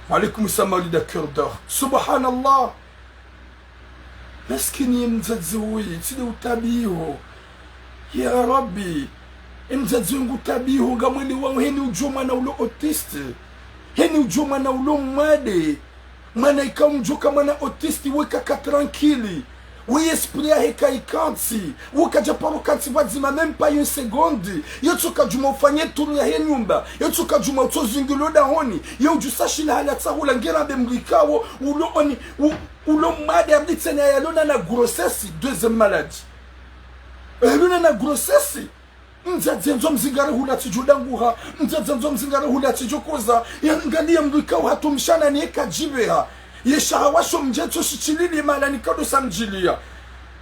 Wa alaikum salam, Walida Cœur d'Or. Subhanallah. Maskini ye mdzadze woyi, tsi nde utabiho. Ya Rabbi, ye mdzadze woyi ngutabiho, ngamwelewa, heni udjuwa mwana ulo autiste. Heni udjuwa mwana ulo mwade. Mwana ika umdjuwa ka mwana autiste, we kaka tranquille. We esprit yahe kayikantsi. We kadja paro kantsi pvwadzima, même pas une seconde. Yotsoka djuma ufanye tour yahe nyumba. Yotsoka djuma utso zingilo dahoni. Ye udjusa shila hala tsahula ngera be mrikawo. Ulo oni, u-, ulo mwade abitsene yalona na grossesse, deuxième maladie. Yalona na grossesse. Mdzadze ndzo mzingare hula tsidjo danguha. Mdzadze ndzo mzingare hula tsidjo koza. Ya ngaliya mrikawo hatumshana niye kadjibeha. Ye shahawa sho mdjetso shitshilili mala nikado samdjiliya.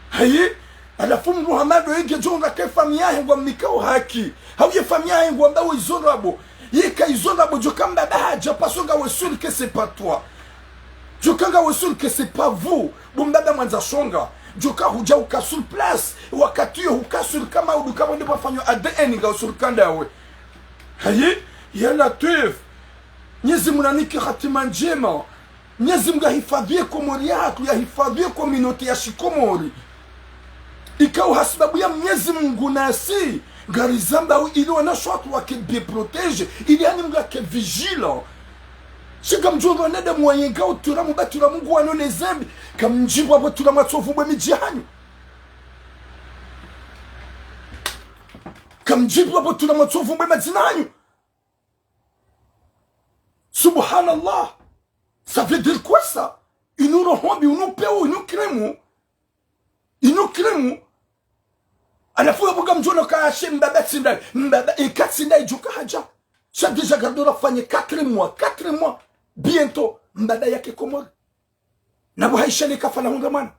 Hayi, halafu mdru hama ndo yenge djo nga ke famiyi yahe ngwamnikawo haki. Hau ye famiyi yahe ngwambawo izo ndrabo. Yeka izo ndrabo djoka mbaba hadja parce que ngawe sûr que c'est pas toi. Djoka ngawe sûr que c'est pas vous. Bo mbaba mwandza shonga. Djoka hudja huka sur place. Wakati yo huka sur kama udu kama nde pvwafanywa A D N ngawe sur ka ndawe. Hayi, ya Latwif. Mnyezi Mungu nanike hatima ndjema. Mnyezi Mungu yahifadhwi ye Komori yahatru, yahifadhwi ye communauté ya shikomori. Ikao hasibabu ya Mnyezi Mungu nasi, ngarizambao ili wanashe watru wake bien protégés, ili hanyi Mungu yake vigilant. Sha ngamdjo wanadamu wayenga utula mu batula Mungu wano ne zambi, kamdjipvwa pvo tula mwatsovu bwe midji hanyu. Kamdjipvwa pvo tula mwatsovu bwe madzina hanyu. Subhanallah. Ça veut dire quoi ça? Inu roho mbi, inu pewu, inu krimu. Inu krimu. Halafu yapvo ngamdjo ona ka she mbaba tsi ndaye. Mbaba, eka tsi ndaye djuka hadja. Sha déjà garde rafanye quatre mois, quatre mois. Bientôt, mbaba yake Komori. Na pvo hayisha le kafala hundra mwana.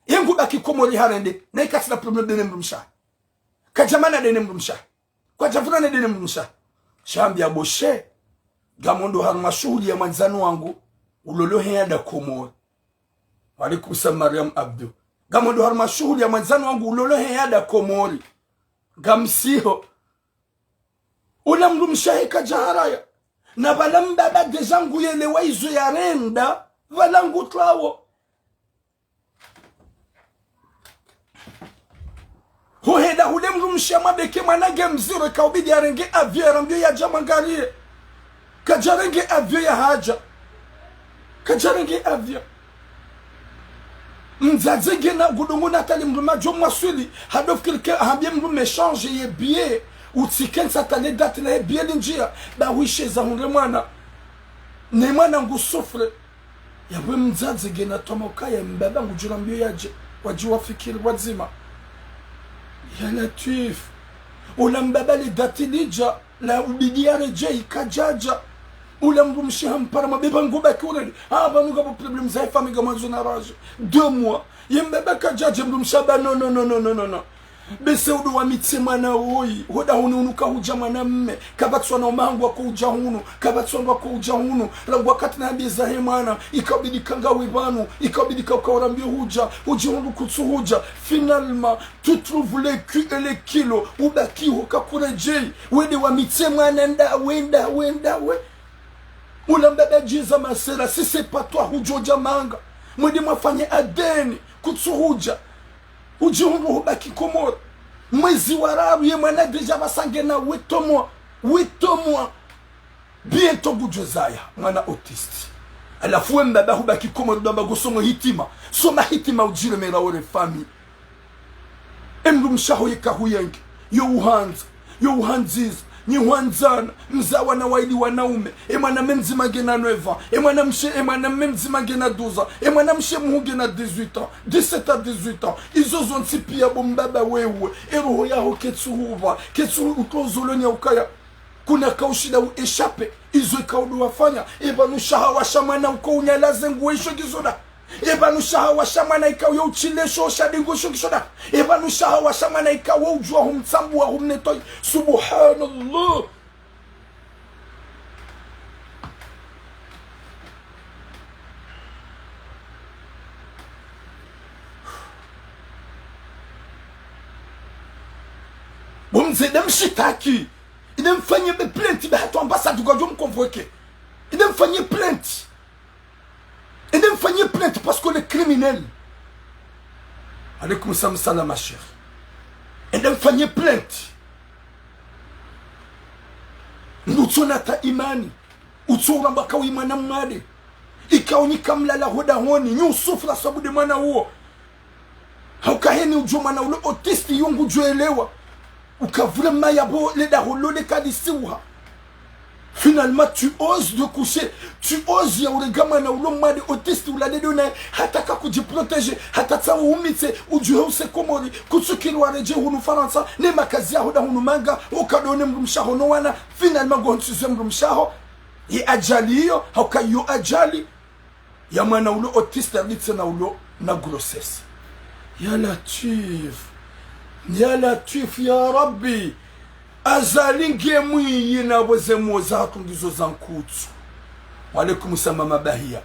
Ye ngubaki Komori harende. Na ika tsina problème de ne mdrumshe. Kadjamana de ne mdrumshe. Kwadjavurana de ne mdrumshe. Sha hambiya bo she. Ngamwendo harumwa shuhuli ya mwandzani wangu. Ulolo he yenda Komori. Wa alaikum salam Mariam Abdou. Ngamwendo harumwa shuhuli ya mwandzani wangu. Ulolo he yenda Komori. Ngamsiho. Ula mdrumshe he kadja haraya. Na pvala mbaba déjà nguyelewa izo yarenda. Pvala ngutwawo. Huhenda hule mdrumshe mwabeke mwana nge mziro, ika ubidi yarenge avion yarambiyo yadja mwangariye. Kadjarenge avion yahadja. Kadjarenge avion. Mdzadze ngena ngudungu na tali mdrume adjo mwaswili. Hadofikiri ke hambiye mdrume changer ye billet. Utsikentsi hata le date na ye billet lindjiya. Ba huisheza hundre mwana. Ne mwana ngu souffre. Yapvo mdzadze ngena twama ukaya mbaba ngudjo rambiyo yadje, wadji wafikiri pvwadzima. Ya Latwif. Ula mbaba le date lidja, la ubidi yaredjeyi kadjadja. Ula mdrumshe hampara mabeba ngubaki urende. Ah, pvanu ngapvo problème za ye famille ngamwandzo na raje. Deux mois. Ye mbaba kadjadja mdrumshe hamba non, non, non. Bese udo wamitse mwana woyi, ho dahoni hunu kahudja mwana mme, kapvatsi wana wo mahangu wako udja hunu, kapvatsi wandru wako udja hunu, rangu wakati nahambiye zahe mwana, ika ubidi ka ngawe pvanu, ika ubidi ka uka urambiyo hudja, hudjihundru kutsu hudja, finalement, tu trouves le cul et le kilo, ubaki ho kakuredjeyi, wende wamitse mwana ndawe, ndawe, ndawe. Ula mbaba djiza masera, si c'est pas toi, hudjo dja manga. Mwende mwafanye A D N, kutsu hudja. Udjihundru hubaki Komori. Mwezi wa raru ye mwana déjà pvasa ngena huit mois. Huit mois. Bientôt ngudjo zaya. Mwana autiste. Halafu we mbaba hubaki Komori ndo amba ngo somo hitima. Soma hitima udjiremera wore famille. Emdrumshe haho yeka huyenge. Yo uhandza. Yo uhandziza. Nyi hwandzana, mzaa wana wayili wanaume. E mwanamme mdzima ngena neuf ans. E mwanamshe, e mwanamme mdzima ngena douze ans. E mwanamshe muhuu ngena dix-huit ans. Dix-sept à dix-huit ans. Izo zontsi piya bo mbaba wewe. E roho yaho ketsuhupva. Ketsu utozo lo nya ukaya. Kuna kaushinda u échapper. Izo ikao ndo wafanya. E pvanu shahawa sha mwana uko unyalaze nguo isho ngizo nda. E pvanu shahawa sha mwana ikao yo utsile sho sha dingo sho ngisho nda. E pvanu shahawa sha mwana ikao udjuwa humtsambua humnettoyer. Subhanallah. Bo mze, ende mshitaki. Ende mfanye be plainte, be hata ambassade kwadjo mconvoquer. Ende mfanye plainte. Ende mfanye plainte parce que le criminel. Alaykum salam, salam, ma chère. Ende mfanye plainte. Ndo utsona ta imani. Utso uramba kawi mwana mwade. Ikao nyi kamlala ho dahoni. Nyi usufra sabu de mwana uwo. Hauka heni udjo mwana ulo autiste yo ngudjo elewa. Uka vraiment yabo le daho lo le kalisiwa. Finalement, tu oses de coucher, tu oses ya urega mwana ulo mwade autiste ulale de naye, hata ka kudjiprotéger, hata tsawo umitse, udjuhe use Komori, kutsukiri waredjei hunu Farantsa, ne makazi yaho dahunu manga, ukado ne mdrumshe waho no wana, finalement, ngo ntsize mdrumshe waho, ye ajali iyo, hauka yo ajali ya mwana ulo autiste, alitse na ulo na grossesse. Ya Latwif. Ya Latwif, ya Rabbi. Azali nge mwiyi na bo ze mwo za hatru ngizo za nkutsu. Wa alaykum salam, mama Bahia.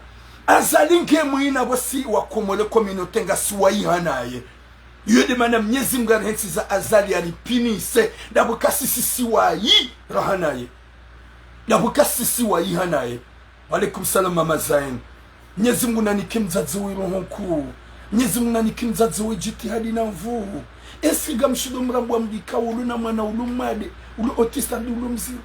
Azali nge mwiyi na bo si wa Komori, communauté ngasi wayi hanaye. Iyo de mana Mnyezi Mngu arihentsiza Azali aripinise. Dabo ka sisi si wayi rahanaye. Dabo ka sisi si wayi hanaye. Wa alaykum salam, mama Zain. Mnyezi Mngu nanike mdzadze we roho nkuu. Mnyezi Mngu nanike mdzadze we djitihadi na nvuu. Esi ngamshindo mrambwa mdika ulo na mwana ulo mwade, ulo autiste ndo ulo mdziro.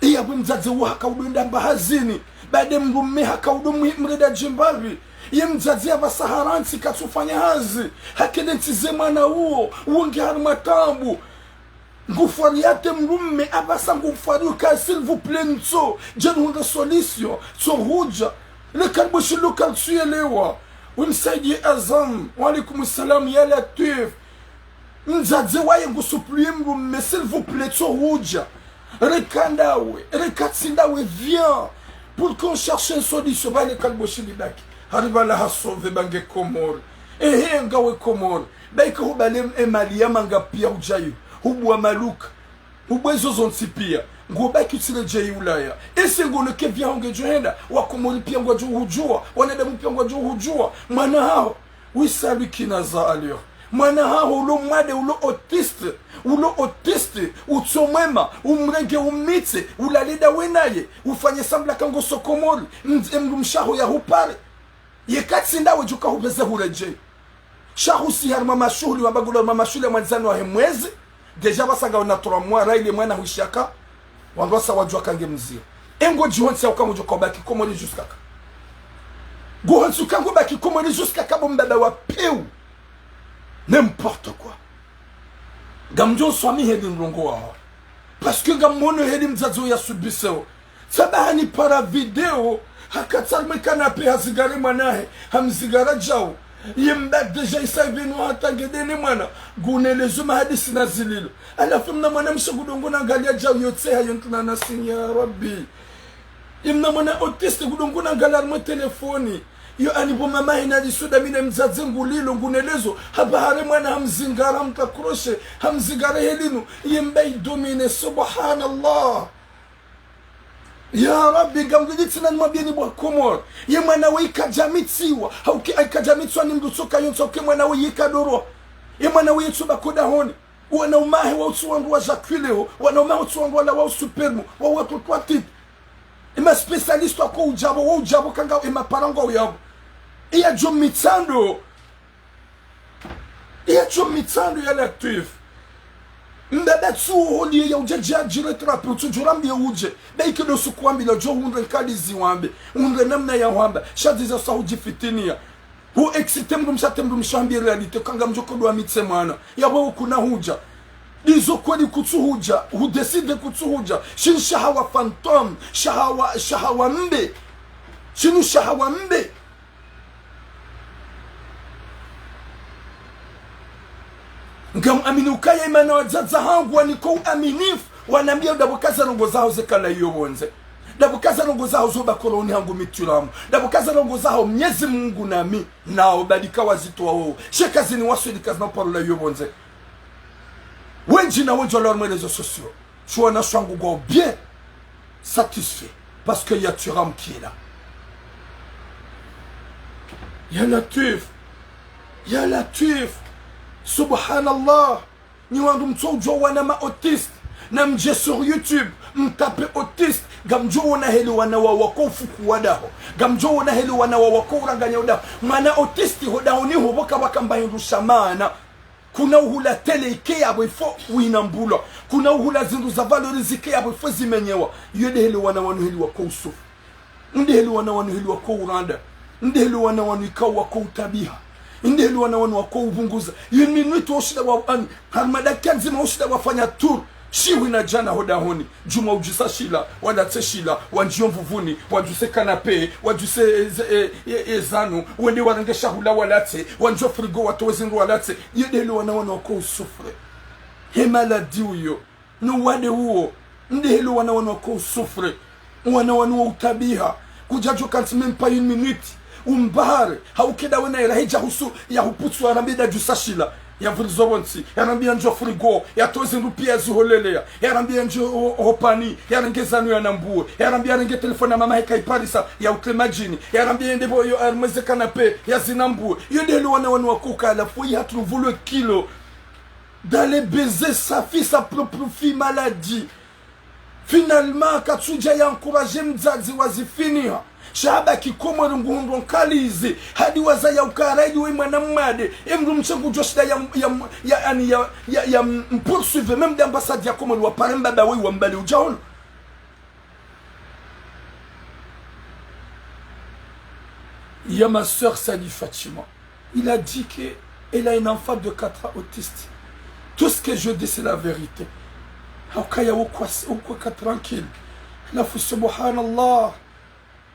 Iya bwe mdzadze wo haka udo enda mba hazini. Bade mdrume haka udo mwi-, mreda djimbavi. Ye mdzadze ya pvasa harantsi katsufanya hazi. Hakende ntsize mwana uwo, uwo nge harimwa taabu. Ngufwari yate mdrume apvasa ngufwari uka, s'il vous plaît, ntso, djeni hundre solution, tso hudja. Le kalbo shilo kaltsuyelewa. Wimsaidie Azam. Wa alaykum salam, ya Latwif. Mdzadze waye ngu supplier mdrume, s'il vous plaît, tso hudja. Reka ndawe, reka tsi ndawe, viens. Pour qu'on cherche une solution. Ba le kalbo shili baki. Haribala ha sauver ba nge Komori. Ehe, ngawe Komori. Ba ika hubale emali ya manga piya udjayo. Hubwa maluka. Hubwa ezo zontsi piya. Ngo baki utsiredjeyi Ulaya. Ese ngo neke vyaho ngedjo henda. Wa Komori piya ngwadjo hudjuwa. Wanadamu piya ngwadjo hudjuwa. Mwana haho. Wisabikina za alio. Mwana haho ulo mwade, ulo autiste. Ulo autiste. Utso mwema. Umrenge umitse. Ulale dawe naye. Ufanye sambla ka ngo so Komori. Mdze mdrumshe waho ya hupare. Ye katsi ndawe djuka hupveze huredjeyi. Sha husi harimwa mashuhuli, wamba ngula harimwa mashuhuli ya mwandzani wahe mwezi. Déjà pvasa ngawo na trois mois, ra ile mwana hushaka. Wandru wasa wadjuwa ka nge mdziro. E ngo djihontsi ya uka ngudjo ka ubaki Komori jusqu'à quand? Ngo hontsi uka ngo baki Komori jusqu'à quand bo mbaba wa pewu? N'importe quoi. Ngamdjo nswamihi heli ndrongo waho. Parce que ngamwono heli mdzadze uya subiseo. Tsaba hanipara video, haka tsi harimwa canapé hazingare mwana hahe, hamzingara djau. Ye mba déjà isa ivenu hata ngedene mwana, ngunelezo mahadisi na zililo. Halafu mna mwanamshe ngudongo na ngaliya djau yotseha yo ntruna na sinya ya Rabbi. Ye mna mwana autiste ngudongo na ngaliya harimwa telefoni. Yo ani bo mama hina lisuda mina mdzadze ngulilo ngunelezo. Hapva hare mwana hamzingara hamta crochet, hamzingara helinu. Ye mba idomine, subhanallah. Ya Rabbi, ngamdjidji tsina nimwambiyeni bo wa Komori. Ye mwana we ikadjamitsiwa. Hauke aikadjamitsiwa ni mdru tsoka yontsi, hauke mwana we yekadorwa. Ye mwana we yetsuba ko dahoni. Wanaume wahe wa utsu wandru wa jakuleho. Wanaume wahe utsu wandru wala wa usupermu. Wa watoto wa titi. Ema spécialiste wako udjabo, wa udjabo kanga ema parents ngwa uyabo. Iya djo mitsando. Iya djo mitsando ya Latwif. Mbaba tsu holiye ya udja dja djire trapi, utsu djo rambiye udje. Ba ike ndo suku wambi la djo hundre nkadizi wambe. Hundre namna ya wamba. Sha dziza sa hudjifitiniya. Hu exciter mdrumshe, hata mdrumshe hambiye réalité, kanga mdjo kodo wa mitse mwana. Ya bo ukuna hudja. Ndizo kweli kutsuhudja, hudécider kutsuhudja. Shinu shahawa fantôme, shahawa, shahawa mbe. Shinu shahawa mbe. Ngam amini ukaya imana wadzadze hangu waniko uaminifu, wanambia ndapvo kaza ndrongo zaho zeka la iyo pvondze. Ndapvo kaza ndrongo zaho zo bakoloni hangu mitulamu. Ndapvo kaza ndrongo zaho Mnyezi Mungu nami, nao badika wazitowa wowo. Sha kazini waswili kazina uparo la iyo pvondze. Wendji na wendji walo harumwa réseaux sociaux. Tsi wana shangu ngwao bien satisfait. Parce que ya Thuram qui est là. Ya Latwif. Ya Latwif. Subhanallah. Nyi wandru mtsoudjuwa wana ma autistes. Namdje sur YouTube. Mtape autiste. Ngamdjo wona heli wana wa wako ufuku wa daho. Ngamdjo wona heli wana wa wako uranganya udaho. Mwana autiste ho dahoni ho pvoka pvaka mba hindru sha maana. Kuna uhula télé ike yapvo ifo winambulwa. Kuna uhula zindru za valeur zike yapvo ifo zimenyewa. Iyo ndehele wana wanu heli wako usouffrir. Ndehele wana wanu heli wako uranda. Ndehele wana wanu ikao wako utabiha. Ndehele wana wanu wako upvunguza. Une minute woshinda wa, ani, harumwa dakika ndzima woshinda wafanya tour. Shihwi na djana ho dahoni. Djumwa udjusa shila, walatse shila, wandjiyo mvuvuni, wadjuse canapé, wadjuse, e, e, e, e, zanu, wende warenge shahula walatse, wandjiyo frigo watowe zindru walatse. Iyo ndehele wana wanu wako usouffrir. He maladie uyo, no wade uwo, ndehele wana wanu wako usouffrir. Wana wanu wa utabiha. Kudjadjo kantsi même pas une minute. Umbahare, hauka ndawe na ela hedja husu, ya huputsu, yarambiye ndadjusa shila. Yavurizo pvontsi, yarambiye yandjiyo frigo, yatowe zindru piya ziholeleya, yarambiye yandjiyo ho, ho panier, yarenge zanu yanambuwe, yarambiye yarenge téléphone ya mama heka iparisa, yautre madjini, yarambiye yende pvo yo harumwa ze canapé, yazinambuwe. Iyo ndehele wana wanu wako ukaya la foyi hatru vulu kilo. Dans les baisers, sa fille, sa propre fille maladie. Finalement, katsudja ya encourager mdzadze wa zifiniha. Sha habaki Komori nguhundro nkalizi. Hadi wazaya ukaya raidi we mwana mmade. E mdru mshe ngudjo shinda ya, ya, ya, ani ya, ya, ya m-, poursuivre. Même d'ambassade ya Komori wapare mbaba we wambali udjaono. Il y a ma sœur Sadi Fatima. Il a dit que elle a un enfant de quatre ans autiste. Tout ce que je dis, c'est la vérité. Hauka ya ukwa, ukwa ka tranquille. Halafu, subhanallah.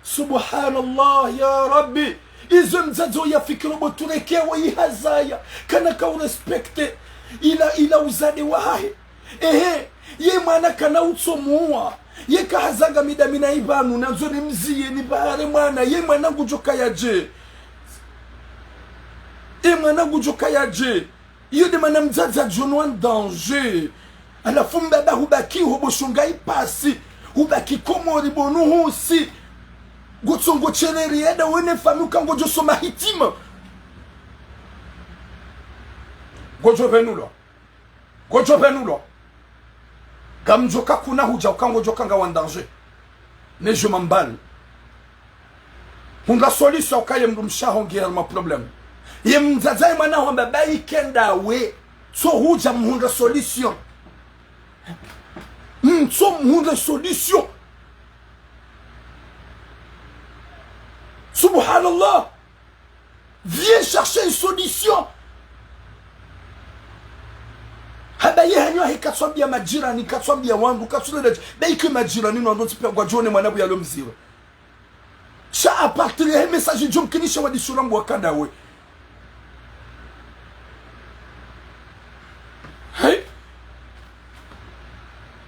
Subhanallah, ya Rabbi. Izo mdzadze ya fikiro bo tureke wa ihazaya. Kana ka urespecte. Ila, ila uzade wahahe. Ehe, ye mwana kana utsomuwa. Ye kahazanga mida mina ipvanu, nandzo nimziye, nipvahare mwana. Ye mwana ngudjo kaya dje. Ye mwana ngudjo kaya dje. Iyo nde mana mdzadze adjionwa en danger. Halafu mbaba hubaki ho bo shonga ipasi. Hubaki Komori bo nuhusi. Ngotsongo tsheleria nda wene famille uka ngodjo soma hitima. Ngodjo pvenulwa. Ngodjo pvenulwa. Ngamdjo ka kuna hudja uka ngodjo ka ngawe en danger. Mais je m'emballe. Hundra solution uka ye mdru mshe haho nge harumwa problème. Ye mdzadze ye mwana hamba bayi ke ndawe. Tso hudja mhundra solution. Mtso mhundra solution. Subhanallah. Viens chercher une solution. Haba ye hanyo ahe katswambia majirani, katswambia wandru, katsuleledja. Bayi ke majirani no wandru tsipe ngwadjone mwana bu yalo mziro. Sha à partir ya he message djo mkinisha wadisura mbwa ka ndawe. Hey.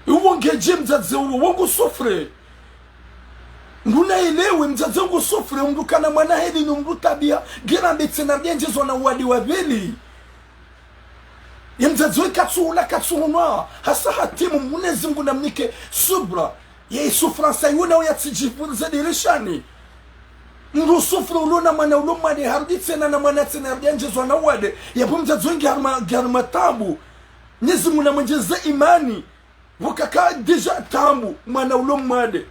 Uwo ngedje mdzadze uwo, wo ngu souffrir. Nguna elewe mdzadze ngu souffrir, mdru kana mwana heli no mdru tabia, ngera mbetse na mdru yendjezwa na wade wa pvili. Ye mdzadze we katsuhula, katsuhunwa, hasa hatimu, Mwenyezi Mungu namnike subra. Ye souffrance yuna yatsidjivurize dirishani. Mdru souffrir ulo na mwana ulo mwade, harudi tsena na mwana tsena, harudi yendjezwa na wade. Yapvo mdzadze we nge harumwa, nge harumwa tabu. Mwenyezi Mungu namwendjeze imani. Pvo kaka déjà tabu, mwana ulo mwade.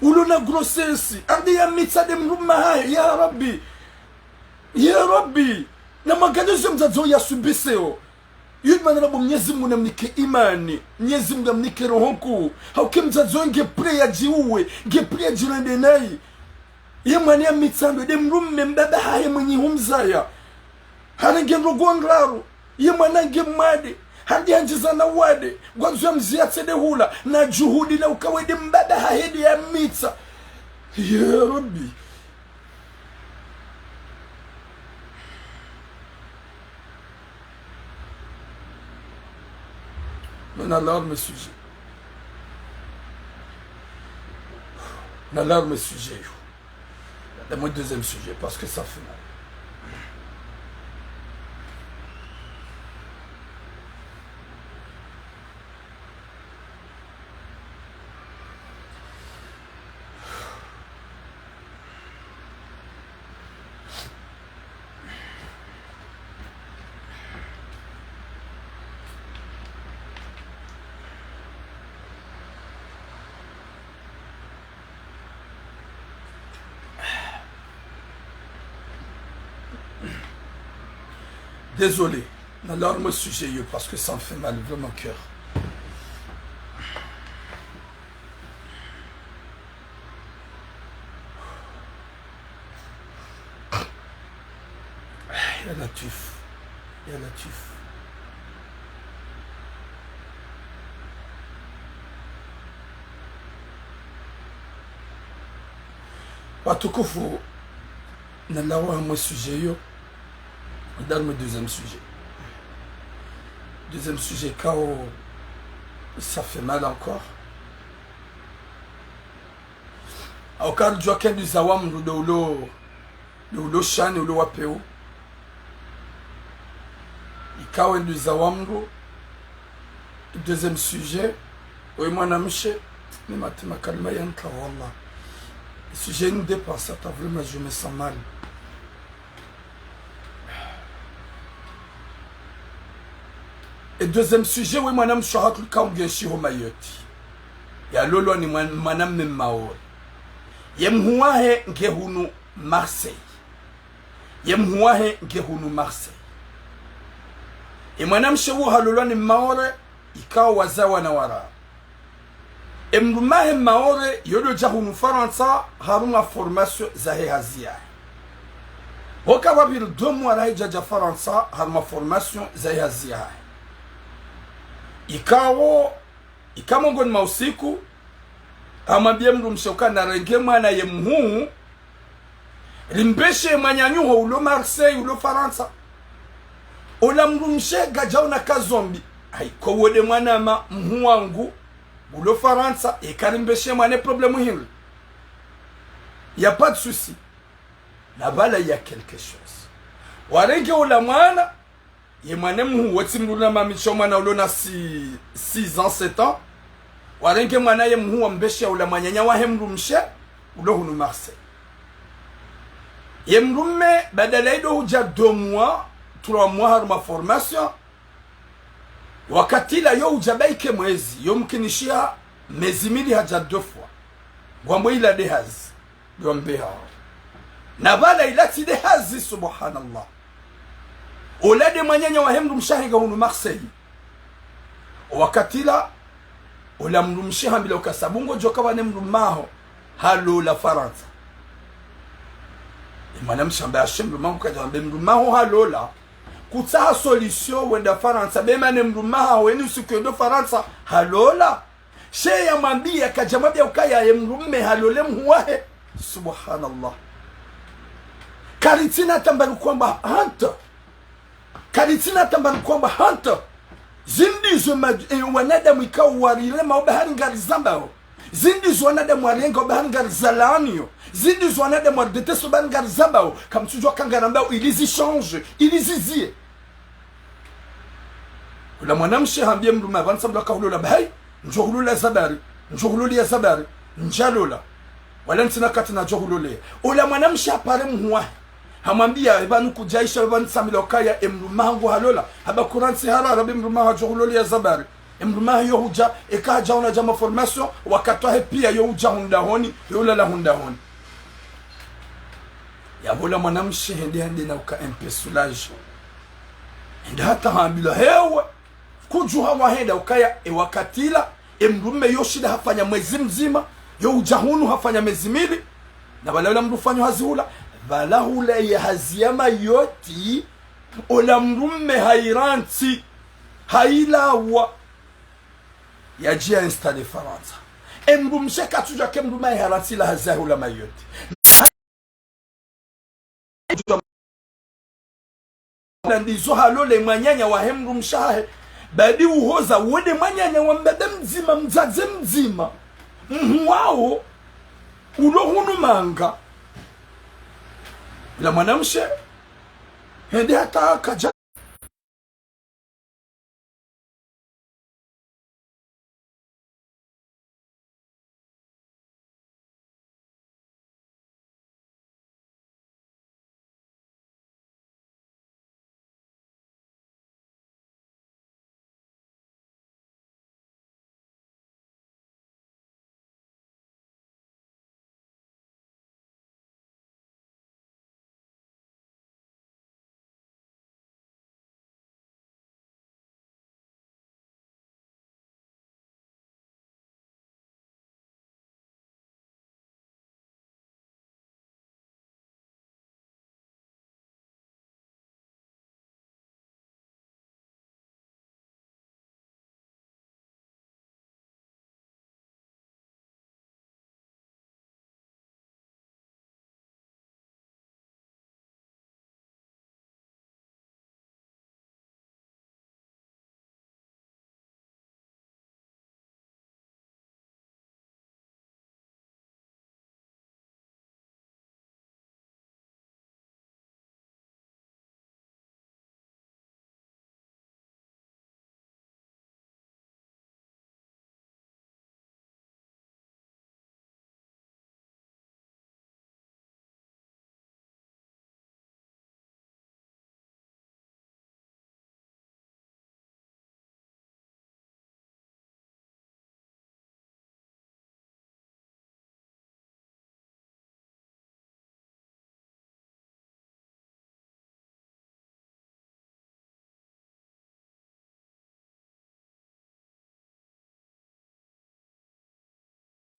Ulo na grossesse, harudi yamitsa nde mdrume hahe, ya Rabbi. Ya Rabbi. Na maangalizo mdzadze wo yasubiseo. Iyo nde mana nabo Mwenyezi Mungu namnike imani. Mwenyezi Mungu namnike roho nkuu. Hauka mdzadze wo nge prêt yadjiuwe. Nge prêt yadjirende nayi. Ye mwana yamitsa ndo nde mdrume mbaba hahe mwenyi humzaya. Harenge ndrongoo ndraru. Ye mwana nge mwade. Handi handjiza na wade, ngwandzo ya mziya tsende hula, na juhudi la uka wede mbaba hahende ya mitsa. Ya Rabbi. Mais na larme sujet. Na larme sujet, yo. Donne-moi le deuxième sujet, parce que ça fait mal. Désolé, na larme sujet, yo, parce que ça me fait mal, vraiment, au cœur. Ya Latwif. Ya Latwif. Watukufu, na lawa hamwe sujet yo. Donne-moi le deuxième sujet. Deuxième sujet, kao, ça fait mal encore. Au kari djwa ke nduza wa mndru ndo ulo, ndo ulo shani, ulo wa peu. Ikao nduza wa mndru. Deuxième sujet, oyi mwanamshe, mi mati makalima yanka, wallah. Sujet ni dépassé, hata vraiment, je me sens mal. E deuxième sujet, we mwanamshe hatru ka ungenshi ho Mayotte. Yalolwa ni mwan-, mwanamme Maore. Ye mhuu wahe nge hunu Marseille. Ye mhuu wahe nge hunu Marseille. E mwanamshe wo halolwa ni Maore, ikao waza wana wararu. E mdrumme wahe Maore, yo ndo dja hunu Farantsa, harumwa formation zahe hazi yahe. Hoka pvapviri deux mois raha idja dja Farantsa, harumwa formation zahe hazi yahe. Ikao, ika mongoni mwa usiku, hamwambia mdrumshe uka narenge mwana ye mhuu, rimbeshe mwananyaho ulo Marseille, ulo Farantsa. Ola mdrumshe kadjaona ka zombi. Hayi, ko wo nde mwanama mhuu wangu, ulo Farantsa, eka rimbeshe mwana, problème hindri? Y a pas de souci. Na pvala y a quelque chose. Warenge ola mwana, ye mwana mhuu wo tsi mdru na mamisho, mwana ulo na six, six ans, sept ans. Warenge mwana ye mhuu wambeshe ola mwananya wahe mdrumshe, ulo hunu Marseille. Ye mdrumme, badala ido hudja deux mois, trois mois harumwa formation, wakati la yo hudja baike mwezi, yo mkinishiha mezi mili hadja deux fois. Ngwambo ila nde hazi. Ndo wambe hao. Na pvala ila tsi nde hazi, subhanallah. Ola nde mwananya wahe mdrumshe wahe nga hunu Marseille. Wakati la, ola mdrumshe hambilwa uka sabu ngodjo ka pvane mdrumme waho halola Farantsa. E mwanamshe hamba, ashe mdrumme wangu kadja wambe mdrumme waho halola. Kutsaha solution wenda Farantsa, be mana mdrumme waho eni usiku yendo Farantsa halola. She yamwambia, kadja mwambia ukaya ye mdrumme halole mhuu wahe. Subhanallah. Karitsina tamba ni kwamba hanta. Karitsina tamba ni kwamba hanta. Zindri zo ma-, e, wanadamu ikao warire mao bahari ngarizambao. Zindri zo wanadamu warenga bahari ngarizalaaniyo. Zindri zo wanadamu waridetesa bahari ngarizambao. Kamtsudjuwa ka ngarambao ili zi change, ili zizie. Ola mwanamshe hambie mdrumme, apvanu samdru aka hulola, bahi, ndjo hulola zabari, ndjo hulolia zabari, ndjalola. Wala ntsina wakati nadjo hulolea. Ola mwanamshe hapare mhuu wahe. Hamwambia, epvanu kudjaisha, epvanu samila ukaya, e mdrumme wahangu halola. Hamba kurantsi harara, be mdrumme waho hadjo hulolia zabari. E mdrumme waho yo hudja, eka hadja hunu dja ma formation, wakati wahe pia yo hudja hundahoni, yo hulala hundahoni. Yapvo ola mwanamshe hende hende na uka un peu soulagé. Hende hata hambilwa hewe. Kudjuha wahenda ukaya e wakati la, e mdrumme yo shinda hafanya mwezi mdzima, yo hudja hunu hafanya mezi mili, na pvala ola mdru ufanya hazi hula, pvala hula ye hazi ya Mayotte, ola mdrumme hairantsi. Hayilawa. Yadja installé Farantsa. Emdrumshe katsudja ke mdrume yahe harantsi la hazi yahe hula Mayotte. Na ndizo halole mwananya wahe mdrumshe hahe. Badi uhoza wende mwananya wa mbaba mdzima, mdzadze mdzima. Mhu wawo. Ulo hunu manga. La mwanamshe. Hende hata kadja.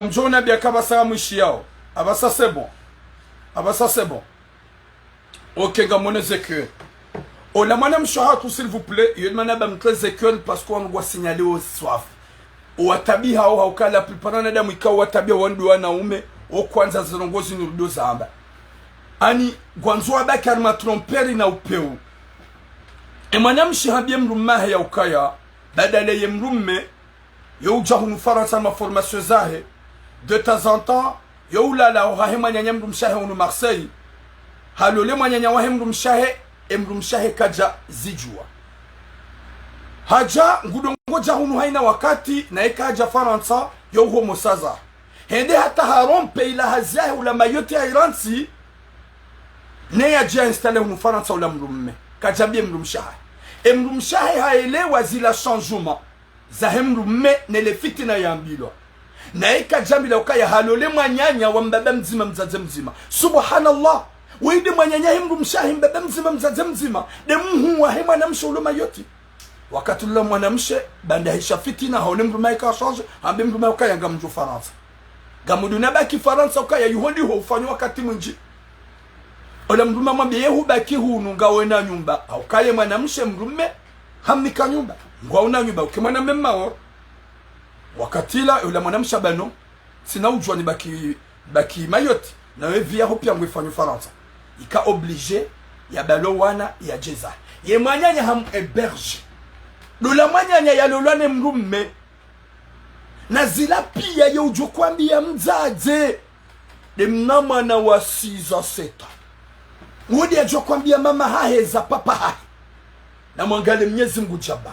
Mdjo ona biya kapvasa mwishiyawo. Apvasa c'est bon. Apvasa c'est bon. Ok, ngamwono Ezekiel. Ola mwanamshe hatru, s'il vous plaît, yo mana ba mtru Ezekiel, parce que wanu ngwa signalé wo swafi. Owatabiha wo hauka la plupart wanadamu ikao watabiha wandru wanaume, wo kwandza zirongozi nurudo zamba. Ani, ngwandzo wabaki harimwa tromperie na upeu. E mwanamshe hambiye mdrume wahe ya ukaya, badala ye mdrume, yo udja hunu Farantsa na ma formation zahe. De temps en temps, yo ulala ohahe mwananya mdrumshe wahe hunu Marseille. Halole mwananya wahe mdrumshe wahe, e mdrumshe wahe kadja zidjuwa. Hadja, ngudo ngodja hunu hayina wakati, naye kadja Farantsa, yo uhomosa zahe. Hende hata harompe ila hazi yahe hula Mayotte ya harantsi, ne yadja installé hunu Farantsa ola mdrume. Kadja mbiye mdrumshe wahe. E mdrumshe wahe haelewa zila changement zahe mdrume nele fitina yambilwa. Naye kadja mbilwa ukaya halole mwananya wa mbaba mdzima mdzadze mdzima. Subhanallah. Wende mwananya he mdrumshe wahe mbaba mdzima mdzadze mdzima. Nde mhu wahe mwanamshe ulo Mayotte. Wakati ula mwanamshe, baanda hisha fitina, haone mdrume wahe ka changé, hambe mdrume wahe ukaya ngamdjo Farantsa. Ngamdjo na baki Farantsa ukaya yuho ndiho ufanya wakati mwindji. Ola mdrume hamwambiye ye hubaki hunu ngawena nyumba. Hauka ye mwanamshe mdrume hamnika nyumba. Ngwauna nyumba, uke mwanamme Maore. Wakati ula, ola mwanamshe hamba non. Tsina udjuwa nibaki, baki Mayotte. Nawe vie yaho piya ngwe fanyo Farantsa. Ika obligé, yabalo wana, yadjeza. Ye mwananya ham hébergé. Ndo ola mwananya yalolwa ne mdrume. Na zila piya ye udjo kwambiya mdzadze. Nde mna mwana wa six ans, sept ans. Wode yadjo kwambiya mama hahe za papa hahe. Na mwangale Mnyezi Mngu djaba.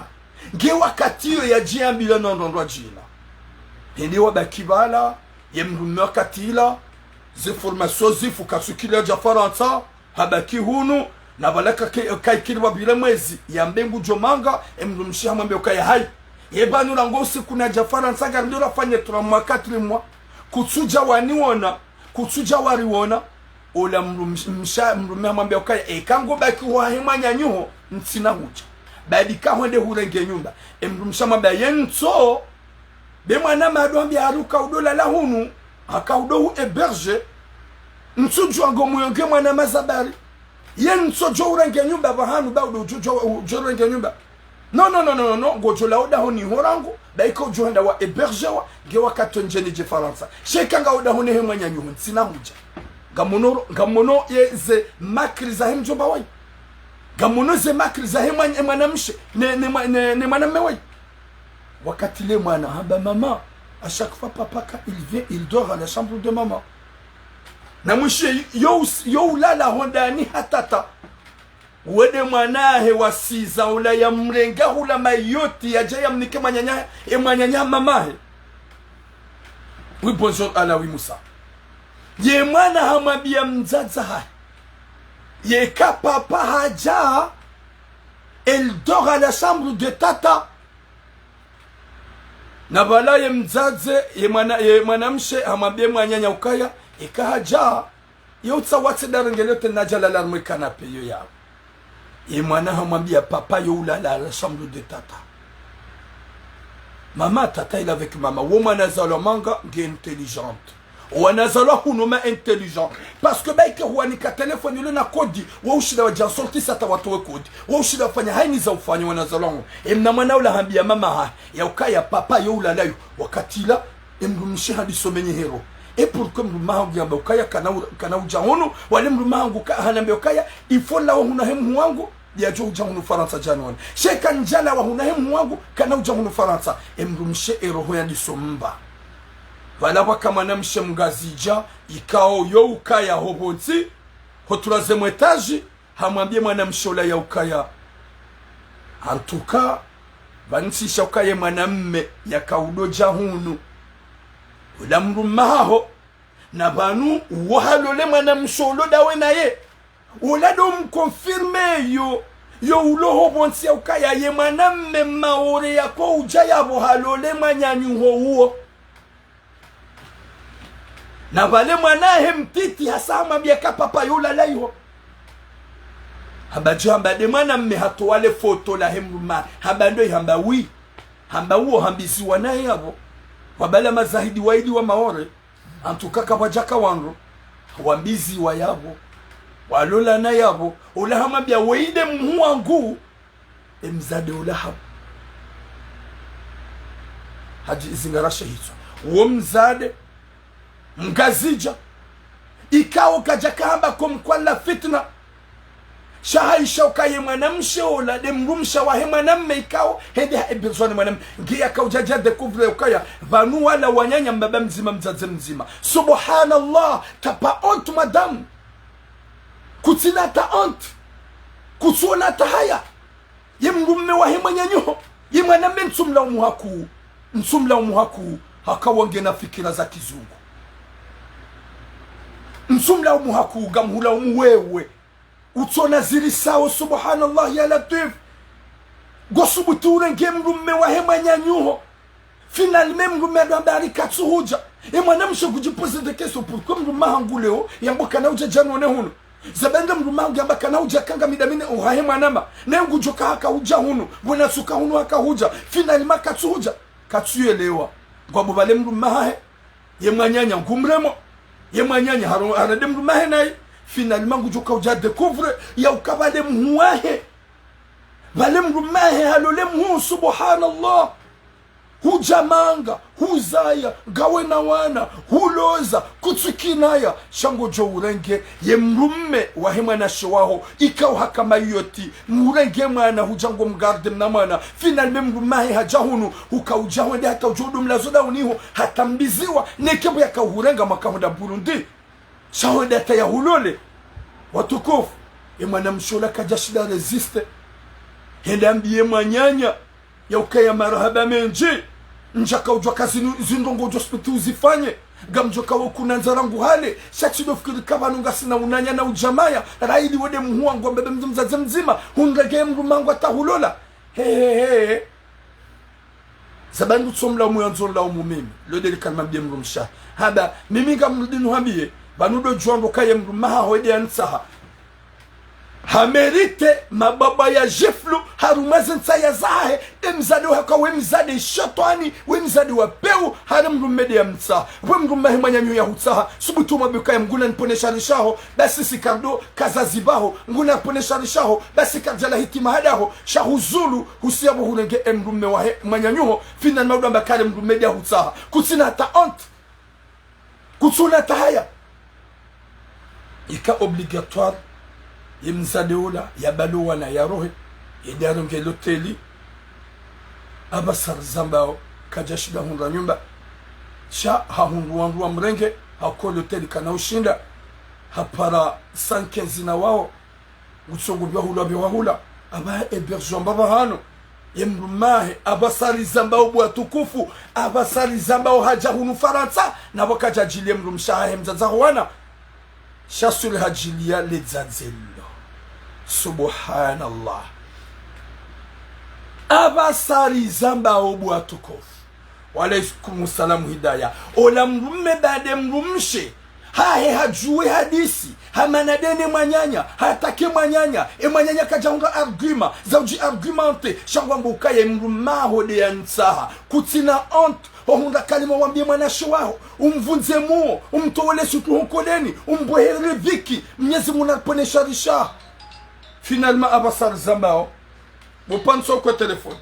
Nge wakati iyo yadjiyambilwa na ndrondro djina. Hende wabaki pvala, ye mdrume wakati ula, ze formation zifu katsukiri yadja Farantsa, habaki hunu, na pvala ka-, ka-, kaikiri pvapvira mwezi, yambe ngudjo manga, e mdrumshe hamwambiya ukaya hayi. Ye pvanu rangu usiku nadja Farantsa, ngari ndo rafanye trois mois, quatre mois. Kutsudja waniona, kutsudja wariona. Ola mdrumsha-, mdrume hamwambiya ukaya, eka ngo baki ohahe mwananyaho, ntsina hudja. Badi ka hwende hurenge nyumba. E mdrumshe hamwambiya ye ntso, be mwanama hado hambiya hari uka udo lala hunu, haka udo hu hébergé. Ntsudjuwa ngo muyonge mwanama zabari. Ye ntso djo urenge nyumba pvahanu ba udo djo, djo, djo urenge nyumba. Non, non, non, non, non, ngodjo lawa odahoni ho rangu, ba ika udjo henda wa hébergewa, nge wakati ndjeni dje Farantsa. Sha ika ngawe odahoni he mwananyaho, ntsina hudja. Ngamono, ngamono ye ze makri zahe mdjomba wayi. Ngamono ze makri zahe mwan-, mwanamshe, ne, ne, mwa-, ne, ne mwanamme wayi. Wakati le mwana hamba maman, à chaque fois papa quand il vient, il dort à la chambre de maman. Na mwishe yo us-, yo ulala hondani ha tata. Wende mwana wahe wa six ans ula ya mrenga hula Mayotte yadja ya mnike mwananya, e mwananya mama he. Oui, bonjour, Alawi Musa. Ye mwana hamwambia mdzadze hahe. Yeka papa hadja, elle dort à la chambre de tata. Na pvala ye mdzadze, ye mwana, ye mwanamshe hamwambia mwananya ukaya, eka hadja, yo utsaha watse daro ngele yo tena dja lala harumwa e canapé yo yawo. Ye mwana hamwambia papa yo ulala à la chambre de tata. Mama, tata il est avec maman. Wo mwana zalwa manga, nge intelligente. Wana zalwa hunu ma intelligent. Parce que ba ike huwanika téléphone ile na code, wo ushinda wadja sortir sa hata watowe code. Wo ushinda wafanya hayina za ufanya wana zalwa ngo. E mna mwana ula hambia mama hahe, ya ukaya papa yo ulala yo. Wakati ula, e mdrumshe hadi somenye hero. E pourquoi mdrume hangu yamba ukaya kana u-, kana udja hunu, wale mdrume hangu ka-, hanambia ukaya, il faut lawa hunu he mhu wangu, yadjo udja hunu Farantsa djanione. Sha eka ndjalawa hunu he mhu wangu, kana udja hunu Farantsa. E mdrumshe e roho yandisa mba. Pvala pvwaka mwanamshe mngazidja, ikao yo ukaya ho pvontsi, ho troisième étage, hamwambie mwanamshe ula ya ukaya. En tout cas, pvanu ntsisha ukaya ye mwanamme yaka udodja hunu. Ula mdrume haho, na pvanu wo halole mwanamshe ulo ndawe naye. Ula ndo mconfirme yo, yo ulo ho pvontsi ya ukaya ye mwanamme Maore yako udja yapvo halole mwananyaho uwo. Na pvale mwana hahe mtiti hasa hamwambia ka papa yo ulala iho. Hamba dje, hamba nde mwanamme hatowa le foto lahe mdrume. Hamba ndo, hamba oui. Hamba uwo hambiziwa naye yapvo. Wabala mazahidi waili wa Maore. En tout cas kapvwadjaka wandru. Wambiziwa yapvo. Walolana yapvo. Ula hamwambia we nde mhu wangu. E mdzadze ula hapvo. Hadji izingarashe hitswa. Wo mdzadze. Mngazidja. Ikao kadjaka hamba comme quoi la fitna. Sha haisha ukaya ye mwanamshe ula nde mdrumshe wahe mwanamme ikao hende ha hébergewa ne mwanamme. Nge yaka udja dja découvrir ukaya. Pvanu wala wananya mbaba mdzima mdzadze mdzima. Subhanallah. T'as pas honte, madame. Kutsina hata honte. Kutsuona hata haya. Ye mdrume wahe mwananyaho. Ye mwanamme ntsumlaumu haku. Ntsumlaumu haku. Haka wangena fikira za kizungu. Ntsumlaumu haku, ngamhulaumu wewe. Utsona zirisao, subhanallah ya Latwif. Ngosubutu urenge mdrume wahe mwananyaho. Finalement, mdrume ndo hamba hari katsuhudja. E mwanamshe ngudji poser des questions, pourquoi mdrume hangu leo yamba kana udja djanione hunu? Zabanga mdrume hangu yamba kana udja kanga midamine uhahe mwanama. Naye ngudjoka haka udja hunu. Mbona tsuka hunu haka hudja? Finalement katsuhudja. Katsuyelewa. Ngwambo pvale mdrume hahe. Ye mwananya ngumremo. Ye mwananya haro-, harende mdrume hahe naye. Finalement ngudjoka udja découvrir ya uka pvale mhu wahe. Pvale mdrume hahe halole mhu, subhanallah. Hudja manga, huzaya, ngawe na wana, huloza, kutsukinaya, sha ngodjo urenge, ye mdrume wahe mwanamshe waho, ikao haka Mayotte, murenge mwana, hudja ngo mgarde mna mwana, finalement mdrume hahe hadja hunu, huka udja hwende hata udjo udo mlazo dahoni ho, hata mbiziwa, neke mbo yaka uhurenga mwaka hwenda Burundi. Sha hwende hata yahulole. Watukufu, ye mwanamshe ula kadja shinda résister. Hende hambiye mwananya ya ukaya marahaba mendji. Ndjaka udjuwa ka zinu, zindrongo udjo subutu uzifanye. Ngamdjoka wo kuna ndzara ngu hale. Sha tsindo fikiri ka pvanu ngasina unanya na udjamaya. Raili wende mhu wangu wa mbaba mdzima mdzadze mdzima. Hunrenge ye mdrume hangu hata hulola. He, he, he. Zabanga utsomlaumu yandzo nlaumu mimi. Lo ndeli kalima mbiye mdrumshe. Hamba, mimi ngamrudi nuhambiye, pvanu ndo djuwa ndo kaye mdrume haho ede yantsaha. Ha mérité mababa ya gifle, harumwa ze ntsaya zahahe, e mdzadze wahe ka we mdzadze shetwani, we mdzadze wa peu, hari mdrume nde ya mtsaha. We mdrume wahe mwananyaho ya hutsaha, subutu umwambe ukaya nguna nipvonesa rishaho, basi si kardo kazazi baho, nguna nipvonesa rishaho, basi kardjala hitima hadaho, sha huzulu, husiya bo hurenge e mdrume wahe mwananyaho, finalement udjo amba kari mdrume nde ya hutsaha. Kutsina hata honte. Kutsuna hata haya. Ika obligatoire, ye mdzadze ula, ya balo wana ya rohe, yende yarenge loteli, apvasa rizambao, kadja shinda hundra nyumba, sha hahundru wandru wa mrenge, hako loteli kana ushinda, hapara sanke zina wao, ngutsongo pvya hula pvya wahula, apvaha hébergement mbapvi hanu. Ye mdrume wahe, apvasa rizambao bo watukufu, apvasa rizambao hadja hunu Farantsa, na pvo kadja djiliya ye mdrumshe wahahe mdzadze waho wana. Sha suli hadjiliya le dzadze lilo. Subhanallah. Apvasa rizambao bo watukufu. Wa alaykum salam Hidaya. Ola mdrume baada mdrumshe. Hahe hadjuwe hadisi. Hamana nde ne mwananya. Hatake mwananya. E mwananya kadja hundra argument. Za udji argumenter. Sha ngwambo ukaya e mdrume waho nde ya ntsaha. Kutsina honte. Ho hundra kalima wambiye mwanamshe waho. Umvundze muo. Umtowole sutu honkoleni. Umbwehere viki. Mnyezi Mungu na nipvonesa rishaho. Finalement, apvasa rizambao. Bo pantso kwe téléphone.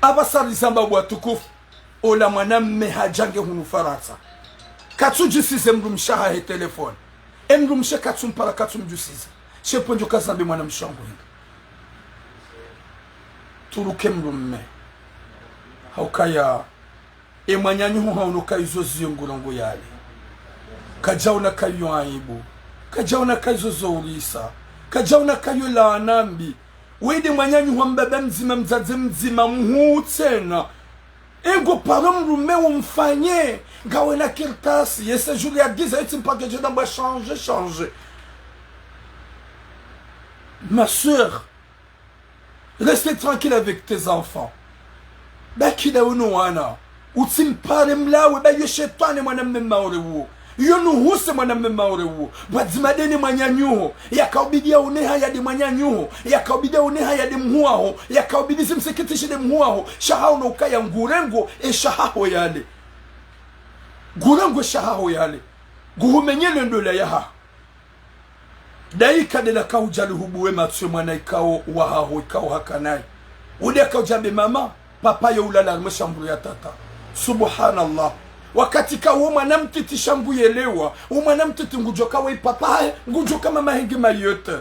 Apvasa rizambao bo watukufu. Ola mwanamme hadja nge hunu Farantsa. Katsudjusize mdrumshe wahahe téléphone. E mdrumshe katsumpara katsu mdjusize. She pvo ndjo kazambe mwanamshe wangu hindri. Turuke mdrume. Haukaya. E mwananyaho haono ka izo ziyo ngurongoa yale. Kadjaona ka iyo aibu. Kadjaona ka izo zo urisa. Kadjaona ka iyo laana mbi. Wende mwananyaho wa mbaba mdzima, mdzadze mdzima, mhuu tsena. Engo paro mdrume umfanye. Ngawe na kartasi. Ye séjour ya dix ans, yetsi mpaka djenda mba changer, changer. Ma sœur, reste tranquille avec tes enfants. Baki na wunu wana. Utsimpare mlawe, ba iyo shetwani mwanamme Maore uwo. Iyo nuhuse mwanamme Maore uwo. Pvwadzima nde ne mwananyaho. Yakaubidi yaone haya nde mwananyaho. Yakaubidi yaone haya nde mhuu waho. Yakaubidi zimsikitishe nde mhuu waho. Sha haono ukaya ngurengo, e shahaho yale. Ngurengo e shahaho yale. Nguhumenye le ndola yahaho. Daika ndela kaudja lihubuwe matso ye mwana ikao wahaho ikao hakanayi. Ude kaudja mbe mama, papa yo ulala harimwa e shamburu ya tata. Subhanallah. Wakati ka wo mwana mtiti sha ngu yelewa, wo mwana mtiti ngudjo ka we papa hahe, ngudjo ka mama henge Mayotte.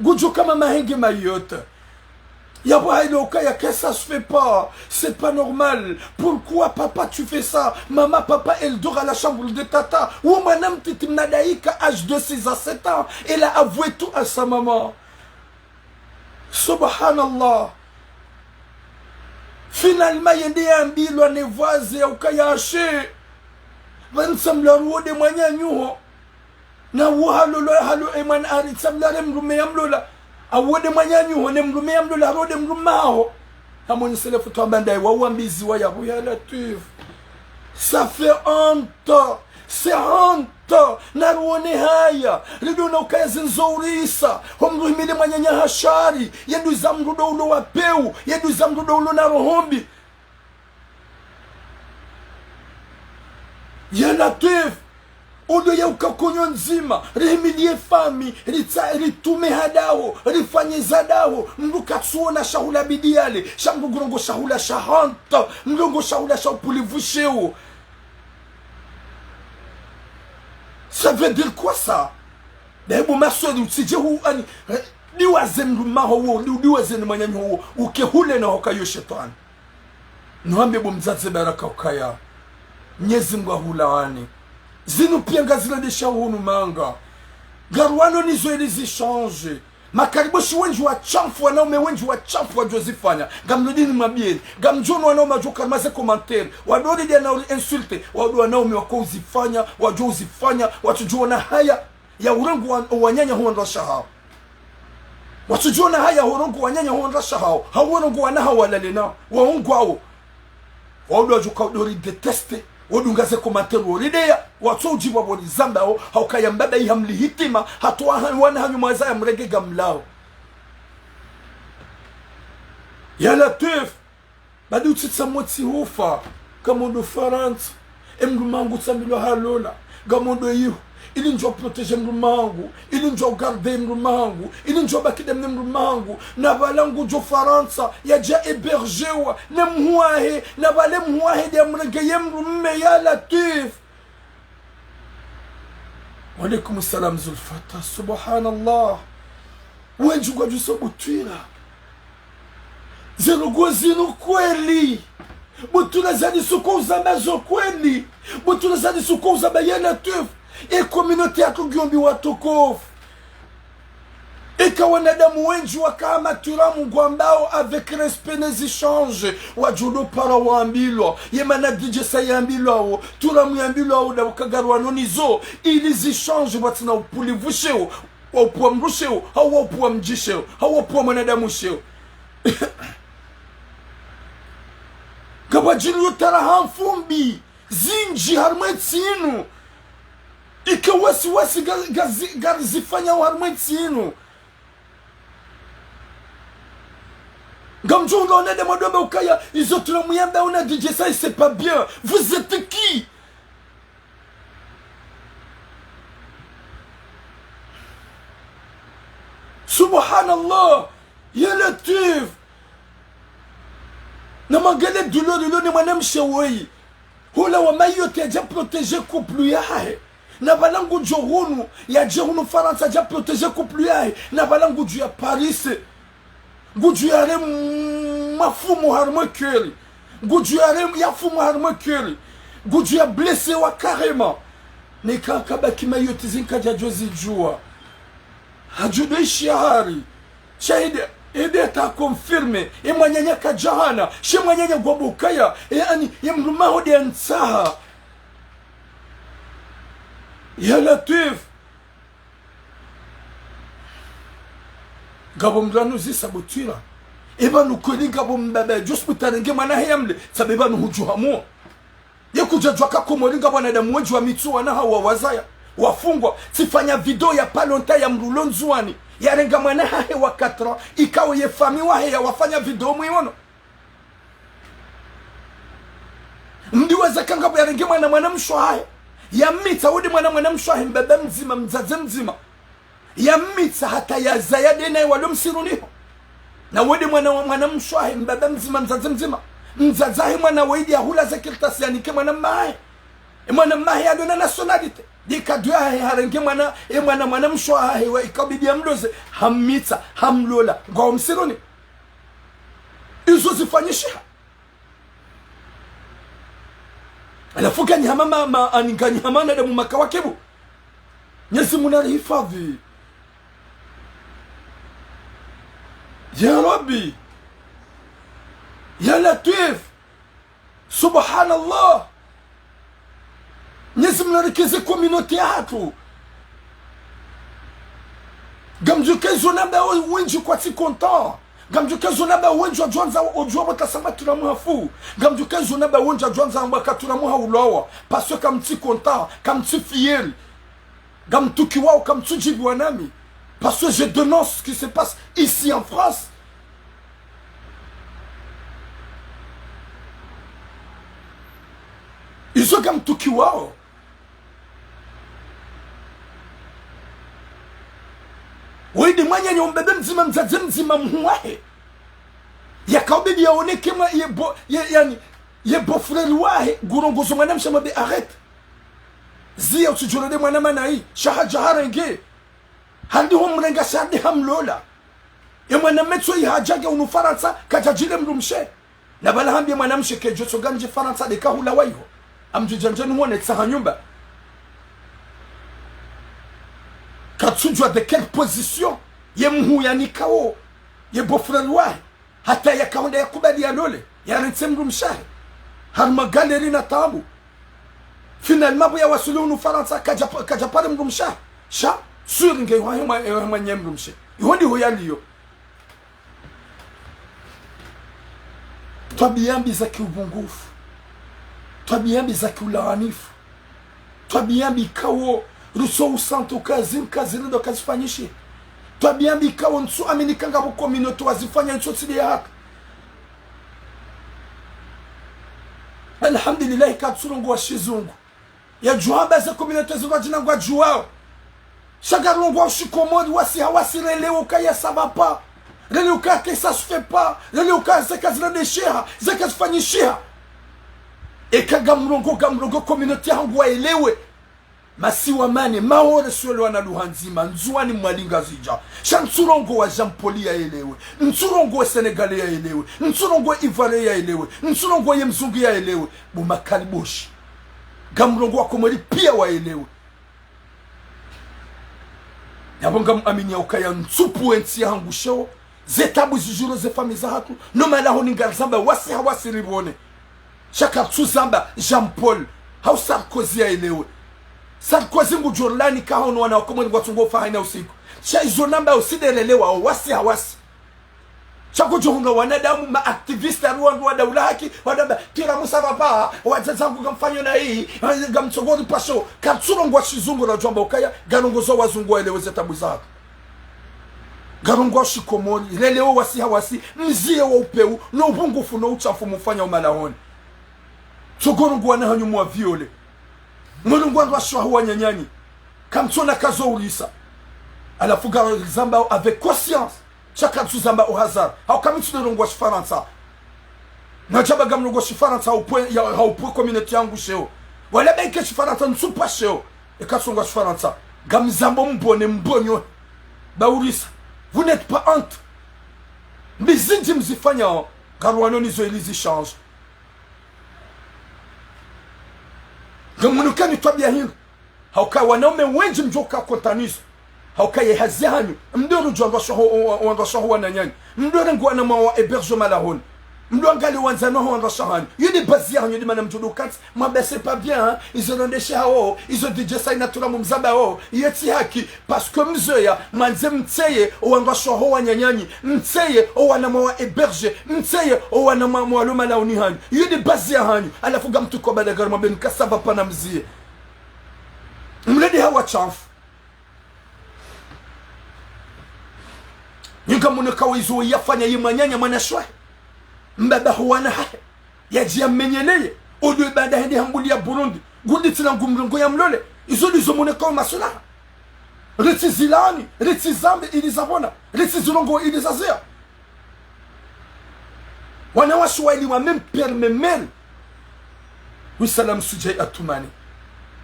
Ngudjo ka mama henge Mayotte. Yapvo haile ukaya que ça se fait pas, c'est pas normal. Pourquoi papa tu fais ça? Maman, papa, elle dort à la chambre de tata. Wo mwana mtiti mna daika, âge de six à sept ans, elle a avoué tout à sa maman. Subhanallah. Finalement, yende yambilwa ne voisine ya ukaya she. Pvanu tsamla ruwo nde mwananyaho. Na wo halo lo, halo e mwana ari tsamla re mdrume ya mlola. Awo nde mwananyaho ne mdrume ya mlola, haro nde mdrume waho. Hamoni selefu twamba ndaye wa wambizi wa yapvo ya Latwif. Ça fait honte. C'est honte. Naruone haya. Ridjo ona ukaya zinzo urisa. Ho mdru himile mwananya ha shari. Ye nduza mdru ndo ulo wa peu. Ye nduza mdru ndo ulo na roho mbi. Ya Latwif, ondo ya uka konyo ndzima, rihimilie fami, ritsa, ritume hadaho, rifanye zadaho, mdru katsuona shahula bidi yale, sha mdru ngurongo shahula sha honte, mdru ngurongo shahula sha upulivu sheo. Ça veut dire quoi ça? Daibu maswali utsidje hu, ani, eh, diwaze mdrume waho wo, di-, diwaze ni mwananya waho wo, uke hule na hoka yo shetwani. Nuhambe bo mdzadze Baraka ukaya Mnyezi Mngu ahulaani. Zinu pia ngazilendesha hunu manga. Ngaruwano nizo ili zishange. Makariboshi wendji washamfu, wanaume wendji washamfu wadjo zifanya. Ngamrudi nimwambieni. Ngamdjo ona wanaume wadjo karmaze commentaire. Wadori dia na uri insulte. Wadori wanaume wako uzifanya, wadjo uzifanya, watsudjo ona haya ya urongoa wa-, wananya ho wandrasha hawo. Watsudjo ona haya ho urongoa wananya ho wandrasha hawo. Hau urongoa wana hawo walale nao. Waongoao. Wao ndo wadjo ka udori détester. Wodunga ze commentaire wolideya, watso udjibu wabo lizambao, haukaya mbaba iha mlihitima, hatowa ha-, wana hanyu mwaza ya mrenge ngamlao. Ya Latwif, badi utsitsa motsi hufa, kamondo Farantsa, e mdrume wangu tsambilwa halola, ngamondo iho, ili ndjo protéger mdrume wangu, ili ndjo garder mdrume wangu, ili ndjo baki ndemne mdrume wangu, na pvala ngudjo Farantsa, yadja hébergewa, ne mhu wahe, na pvale mhu wahe nde amrenge ye mdrume, ya Latwif. Wa alaikum salam Zulfata, subhanallah. Wendji ngwadjuso Butwila. Ze ndrongoo zinu kweli. Butwila zani suko uzamba zo kweli. Butwila zani suko uzamba ya Latwif. E communauté yahatru ngiombi watukufu. Eka wanadamu wendji waka hama Turamu ngwambao avec respect ne zishange. Wadjo ndo para wambilwa. Ye mana D J Sa yambilwao. Turamu yambilwao nda wakagarwa noni zo. Ili zishange pvatsina upvulivu sheo. Wa upvua mdru sheo, hau wa upvua mdji sheo, hau wa upvua mwanadamu sheo. Ngapvadjiri yo taraha mfumbi zindji harimwa entsi inu. Ika wasi wasi ga, ga, zi- ga zifanyao harimwa entsi inu. Ngamdjo ndo wanadamu wadjo amba ukaya, izo Turamu yamba una D J Sa, c'est pas bien. Vous êtes qui ? Subhanallah, ya Latwif. Na mwangalie douleur ilo ne mwanamshe woyi. Hula wa Mayotte yadja protéger couple yahahe. Na pvala ngudjo hunu, yadje hunu Farantsa yadja protéger couple yahahe. Na pvala ngudjo ya Paris. Ngudjo yare m-, mafumo harimwa cœur. Ngudjo yare m-, yafumo harimwa cœur. Ngudjo ya blessewa carrément. Nika kabaki Mayotte zinu kadjadjo zidjuwa. Hadjo ndo ishi ya hari. Sha ede, ede ta confirmer. E mwananya kadjahana. She mwananya ngwambo ukaya. E ani, e mdrume waho nde yantsaha. Ya Latwif. Ngapvo mdru anu zisa Butwila. Eba nu kweli ngapvo mbaba yadjo subutu yarenge mwana hahe yamle, tsabe eba nu hudjuha muo. Ye kudjadjuwa ka Komori ngapvo wanadamu wendji wa mitsu wana hawo wazaya, wafungwa, tsifanya video ya pas longtemps ya mdru lo Ndzuwani, yarenga mwana hahe wa quatre ans, ikao ye famille wahe yawafanya video mwiwono. Mdru waza ka ngapvo yarenge mwana, mwana mshe wahahe. Yammitsa, wo nde mwana, mwana mshe wahe, mbaba mdzima, mdzadze mdzima. Yammitsa hata yazaya nde naye walo msiruni ho. Na wo nde mwana wa mwana mshe wahe, mbaba mdzima, mdzadze mdzima. Mdzadze wahe mwana waidi yahula ze kartasi yanike mwana mmahe. E mwana mmahe yalo na nationalité. Nde kadri yahahe harenge mwana, e mwana, mwana mshe wahahe wa ikabidi yamloze, hammitsa, hamlola, ngwao msiruni. Izo zifanyishiha. Halafu nganyi hama ma, ma, ani nganyi hama wanadamu maka wakebu. Mnyezi Mungu narihifadhwi. Ya Rabbi. Ya Latwif. Subhanallah. Mnyezi Mungu narikeze communauté yahatru. Ngamdjuke zo namba we-, wendji kwatsi content. Ngamdjuke zo namba wendji wadjo andza, wadjo wabo tasama Turamu hafu. Ngamdjuke zo namba wendji wadjo andza amba ka Turamu haulawa. Parce que kamtsi content, kamtsi fier. Ngamtukiwao, kamtsudjibiwa nami. Parce que je dénonce ce qui se passe ici en France. Izo ngamtukiwao. Woyi nde mwananya wa mbaba mdzima, mdzadze mdzima, mhu wahe. Yakaubidi yaoneke mwa, ye bo-, ye, yani, ye beau-frère wahe, ngurongozo mwanamshe mwambe arrête. Ziya utsidjorele mwana manayi, sha hadja harenge. Handi ho mrenga sha handi hamlola. Ye mwana metso yi hadja nge hunu Farantsa, kadjadjile mdrumshe. Na pvala hambie mwanamshe kedjo tso ngamdje Farantsa nde kahulawa iho. Amdjidjandjeni huone tsaha nyumba. Katsudjuwa de quelle position ye mhu yanikao ye beau-frère wahe. Hata yakahonda yakubali yalole, yarentse mdrumshe wahe. Harumwa galerie na taabu. Finalement, pvo yawaswili hunu Farantsa, kadja pa-, kadja pare mdrumshe wahe. Sha, sûr nge iho he mwa-, he mwananya mdrumshe. Iho ndiho yaliyo. Twabiya mbi za kiubungufu. Twabiya mbi za kiulaanifu. Twabiya mbi ikao, rutso usanta uka zinu kazirendwa kazifanyishiha. Twabiya mbi ikao ntsu amini ka ngapvo communauté wazifanya ntsu tsi nde ya haki. Alhamdulillahi, katsurongowa shizungu. Yadjuwa amba ze communauté zinu wadjina ngwadjuwao. Sha ngarongowa ushikomori, wasi ha wasi relewe ukaya ça va pas. Relewe ukaya que ça se fait pas. Relewe ukaya ze kazirendesheha, ze kazifanyishiha. Eka ngamrongowo, ngamrongowo communauté yahangu waelewe. Masiwa mane, Maore, Suwele, wana Luhandzima, Ndzuwani, Mwali, Ngazidja. Sha ntsurongowa Jean Paul yaelewe. Ntsurongowa Sénégalais yaelewe. Ntsurongowa Ivoirien yaelewe. Ntsurongowa ye mzungu yaelewe. Bo makaliboshi. Ngamrongowo wakomori piya waelewe. Yapvo ngamuaminio ukaya ntsupvu entsi yahangu sheo, ze tabu zidjiro ze famiyi zahatru, no malahoni ngarizambao wasi ha wasi ripvone. Sha karitsuzamba Jean Paul, hau Sarkozy yaelewe. Sarkozy ngudjo rilaani ka haono wana wakomori ngwatsungo ufa hayina usiku. Sha izo nambao tsi nde relewao wasi ha wasi. Sha kudjo hunga wanadamu, ma activistes, ari wandru wa daula haki, wadamba, tira musavapa, wadzadze wangu ngamfanyo na iyi, ngamtsongori pasho, katsurongowa shizungu radjo amba ukaya, ngarongozo wazungu waelewe ze tabu zahatru. Ngarongowa shikomori, relewe wasi ha wasi, mziye wo upvewu, no upvungufu, no ushafu mufanyao malahoni. Tsogorongowa wana hanyu mwa viole. Mwerongowa wandru washe waho wananyanyu. Kamtsona kazo urisa. Halafu ngarizambao avec conscience. Sha karitsuzamba au hasard. Hauka mi ntsurongowa shifarantsa. Nadjamba ngamrongowo shifarantsa haupve, ya, haupve communauté yahangu sheo. Wala ba ike shifarantsa ntsupva sheo. Eka tsurongowa shifarantsa. Ngamzambao mbone, mbonyo. Ba urisa. Vous n'êtes pas honte. Mbi zindji mzifanyao. Ngaruwanoni zo ili zichange. Ngamono ukaya ni twabiya hindri. Hauka wanaume wendji mdjo uka contents nizo. Hauka ye hazi yahanyu. Mdjo rudjuwa wandru washe waho, wandru washe waho wananyanyu. Mdjo renga wana mwawa héberger malahoni. Mdjo angaliya wandzani waho wandru washe wahanyu. Yo nde base yahanyu, yo nde mana mdjo ndo ukantsi. Mwamba c'est pas bien, hein. Izo randeshe hao, izo D J Saina tura mumzamba hao. Ye tsi haki. Parce que mzoweya, mwandze mtseye, o wandru washe waho wananyanyu, mtseye, o wana mwawa héberger, mtseye, o wana mwa, mwalo malahoni hanyu. Yo nde base yahanyu, halafu ngamtukao Badagari mwambe nka ça va pas na mziye. Mledi hawa shamfu. Nyi ngamono ukaya izo yafanya ye mwananya mwanashe wahe. Mbaba ho wana hahe. Yadje yamenyeleye, odo ibada hende hambuliya Burundi, ngudi tsina ngumrongowo yamlole, izo ndizo monekao maswilaha. Ritsi zilaani, ritsi zambe ili zapvona, ritsi zirongowe ili zazeya. Wanawashe waili wa même père, même mère. Wi salam Sujai Atumani.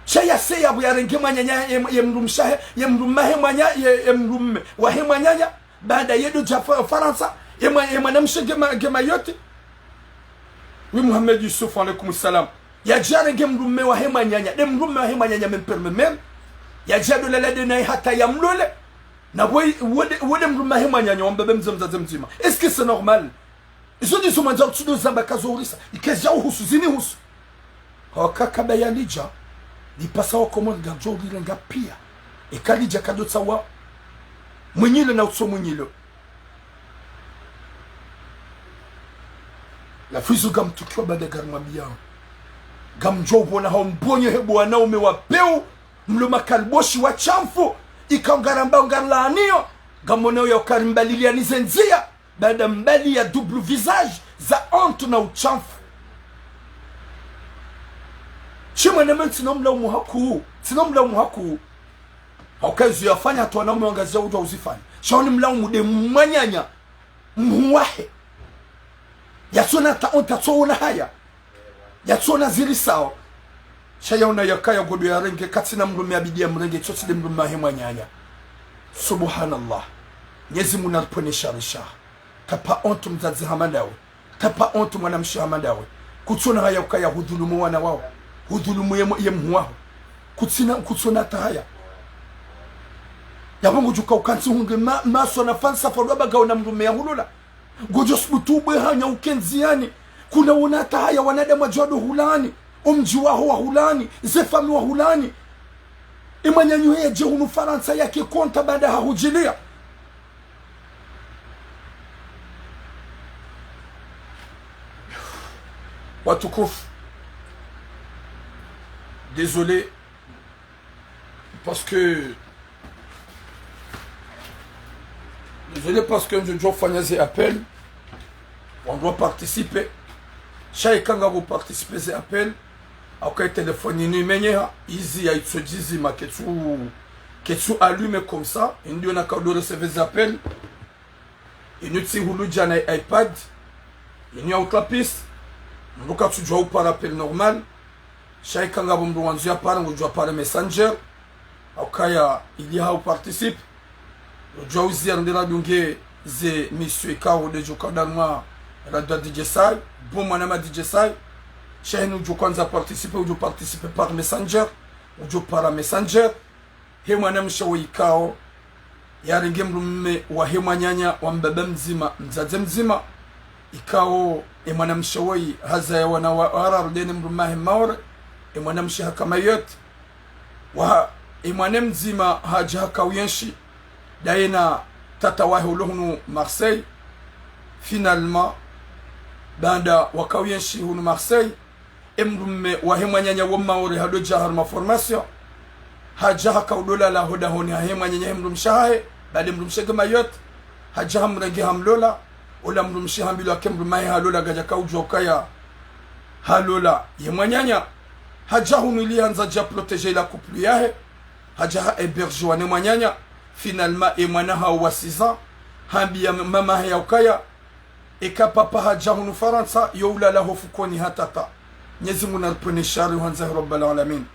Sha yase yapvo yarenge mwananya ye, ye mdrumshe wahe, ye mdrumme wahe mwanya, ye, ye mdrumme wahe mwananya. Baada ye ndo dja Fa-, Farantsa, ye mwa-, ye mwanamshe nge Ma-, nge Mayotte. Wi Mohamed Youssouf, alaykum salam. Yadja yarenge mdrumme wahe mwananya, nde mdrumme wahe mwananya même père même mère. Yadja ndo lala nde naye hata yamlole. Na wo, wo nde, wo nde mdrumme wahe mwananya, wa mbaba mdzima, mdzadze mdzima. Est-ce que c'est normal ? Izo ndizo mwandza utsudo zamba kazo urisa. Ike zidja uhusu, zinihusu. Hauka kaba yalidja, lipasa wakomori ngwadjo ulirenga piya. Eka lidja kadotsaha mwinyilio na utso mwinyilio. Halafu izo ngamtukio Badagari mwambiyao. Ngamdjo upvona hau mbonyo he bo wanaume wa pewu, mlo makaliboshi wa shamfu, ikao ngarambao ngarilaaniyo, ngamonao ukaya rimbaliliyani ze ndziya. Baada mbali ya double visage, za honte na ushamfu. Shi mwananya ntsino mlaumu hakuu, ntsino mlaumu hakuu. Hauka izo yafanya hata wanaume wa Ngazidja udjuwa uzifanya. Sha wo nimlaumu nde mwananya, mhu wahe. Yatsona hata honte, yatsoona haya. Yatsona zirisao. Sha yaona yakaya ngodo yarenge, katsina mdrumme yabidi yamrenge, tsotsi nde mdrumme wahe mwananya. Subhanallah. Mnyezi Mungu naripvwene shari shaha. T'as pas honte mdzadze hama ndawe. T'as pas honte mwanamshe hama ndawe. Kutsona haya ukaya hudhulumu wana waho. Hudhulumu ye mwa-, ye mhu waho. Kutsina, kutsona hata haya. Yapvo ngudjo uka ukantsi hundre ma-, maswa na falsafa ndo wamba ngawe na mdrumme yahulola. Ngodjo subutu ubwe hanya uke ndziyani. Kuna wona hata haya wanadamu wadjo wado hulaani. Omdji waho wahulaani. Ze famiyi wahulaani. Ye mwananyaho yadje hunu Farantsa yake konta baada hahudjiliya. Watukufu. Désolé. Parce que, désolé parce que ngodjo fanya ze appel. On doit participer. Sha eka ngapvo participer ze appel. Hauka ye téléphone yinu yimenyeha, yizi ya yitso djizima ketsu, ketsu allumer comme ça. Yinu ndiyo naka udo recevoir ze appel. Yinu tsi hulu djana ye iPad. Yinu ya utrapis. Mndru katsudjuwa upara appel normal. Sha eka ngapvo mndru wandzo yapara, ngudjuwa para Messenger. Haukaya ili hau participer. Ngudjuwa uziya ndela dunge ze mission ikao ndedjo ka daruma radio D J Sai. Bon mwana ma D J Sai. Sha hinu ngudjo kwandza participer, ngudjo participer par Messenger. Ngudjo para Messenger. He mwanamshe wo ikao yarenge mdrume wahe mwananya wa mbaba mdzima, mdzadze mdzima. Ikao e mwanamshe woyi hazaya wana wa, wararu ndeye ne mdrume wahe Maore. E mwanamshe haka Mayotte. Wa, e mwana mdzima hadja haka uyenshi ndaye na tata wahe ulo hunu Marseille. Finalement, baanda waka uyenshi hunu Marseille, e mdrume wahe mwananya wo Maore hado dja haruma formation. Hadja haka udo lala ho dahoni hahe mwananya he mdrumshe hahe, baanda e mdrumshe nge Mayotte. Hadja hamrenge hamlola. Ola mdrumshe hambilwa ke mdrume wahe halola, kadjaka udjuwa ukaya halola ye mwananya. Hadja hunu ili handza dja protéger ila couple yahe. Hadja ha hébergiwa ne mwananya. Finalement, e mwana hawo wa six ans hambiya mama hahe ya ukaya eka papa hadja hunu Farantsa, yo ulala ho fukoni ha tata. Mnyezi Mungu naripvwene shari, handza he Rabbal Alamin.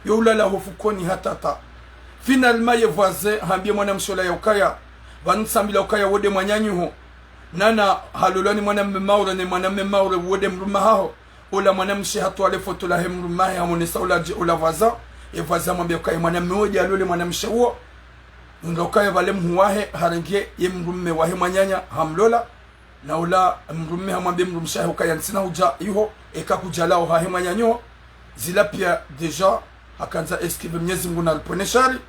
Yo ulala ho fukoni ha tata. Finalement, ye voisin hambiye mwanamshe ola ya ukaya, pvanu tsambilwa ukaya wo nde mwananyaho. Nana halolwa ni mwanamme Maore, ne mwanamme Maore wo nde mdrume haho. Ola mwanamshe hatwale foto lahe mdrume hahe hamonesa ola dje, ola voisin. E voisin hamwambiya ukaya mwanamme wo nde alole mwanamshe wo. Nga ukaya pvale mhuu wahe harenge ye mdrume wahe mwananya hamlola. Na ola mdrume hamwambiya mdrumshe hahe ukaya ntsina hudja iho, eka kudja lawa hahe mwananyaho. Zila piya déjà hakandza esquiver, Mnyezi Mungu naripvwene shari.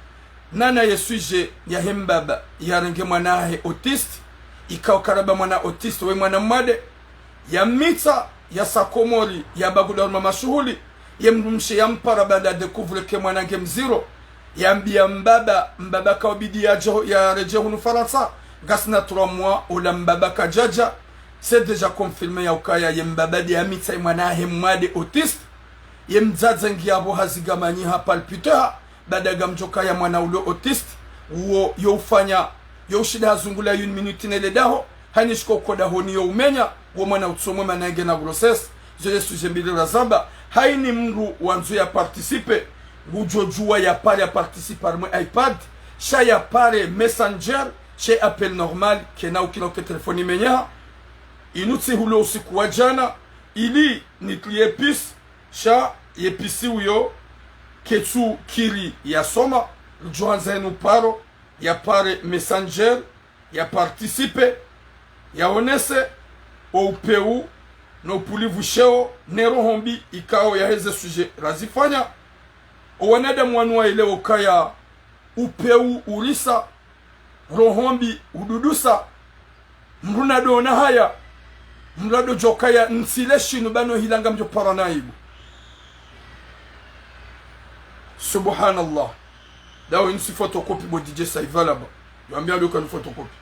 Nana ye sujet yahe mbaba yarenge mwana hahe autiste. Ikao karaba mwana autiste we mwana mwade. Yamitsa, yasa Komori, yabagula haruma mashuhuli. Ye mdrumshe yampara baanda ya découvrir ke mwana nge mdziro. Yambiya mbaba, mbaba kaubidi yadje, yaredjei hunu Farantsa. Ngasina trois mois, ola mbaba kadjadja. C'est déjà confirmé ya ukaya ye mbaba nde yamitsa ye mwana hahe mwade autiste. Ye mdzadze ngiya pvo hazigamanyi ha palpiter ha. Baanda ngamdjo kaya mwana ulo autiste, uwo yo ufanya, yo ushinda hazungula une minute nele daho, hayini shiko uko dahoni yo umenya, wo mwana utsomwe mana nge na grossesse. Zo ye sujet mbili razamba, hayini mdru wandzo ya participer, ngudjo djuwa ya pare ya participer harumwa iPad, sha ya pare Messenger, sha appel normal, kena ukila uke téléphone imenyeha. Inu tsi hulu usiku wa djana, ili nitriye puce, sha ye puce uyo ketsu kiri yasoma, ridjo handza yinu paro, ya pare Messenger, ya participer, yaonese o upvewu, no upvulipvu sheo, ne roho mbi ikao yaheze sujet razifanya. O wanadamu wanu waelewe ukaya upvewu urisa, roho mbi ududusa, mdru nado ona haya, mdru nado djokaya ntsile shinu pvanu hila ngamdjo para na aibu. Subhanallah. Dawe inu tsi photocopie bo D J Sai pvala ba. Yambiya ndo ka inu photocopie.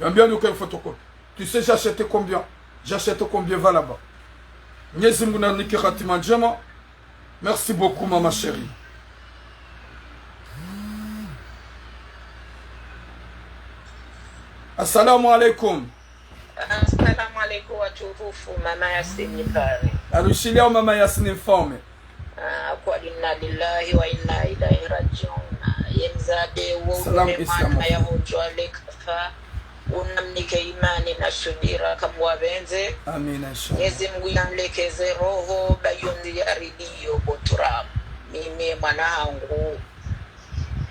Yambiya ndo ka inu photocopie. Tu sais, j'ai acheté combien? J'ai acheté combien pvala ba? Mnyezi Mungu narinike hatima ndjema. Merci beaucoup, maman chérie. Assalamu alaikum. Assalamu alaikum, watukufu, mama Yasini pare. Arushiliya mama Yasini mfaume. Ah, kwa inna lillahi wa inna ilaihi rajiun. Ye mdzadze wo Salam ule Islam. Mwana ya hudjwa le kafa. Unamnike imani na subira kamwapvendze. Amina, inshallah. Mnyezi Mungu yamlekeze roho, ba yo ndi ya ridiyo bo turabu. Mimi mwana hangu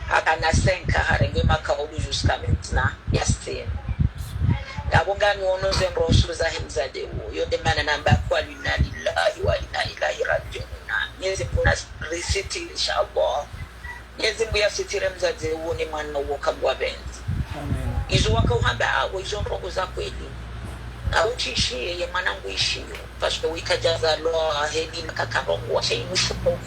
hakana cinq ans, harenge makaulu jusqu'à maintenant, Yasini. Ngapvo nganiono ze ndroso zahe mdzadze wo, yo nde mana namba kwa inna lillahi wa inna ilaihi rajiun. Mnyezi Mungu narisitiri, inshallah. Mnyezi Mungu yasitiri mdzadze uwo ne mwana uwo kamwapvendze. Amen. Izo wakauhamba awo, izo ndrongo za kweli. Awo tsishiye, ye mwana ngu ishiyo. Parce que wika djaza lo heli na kakarongo wa shayi mushuko.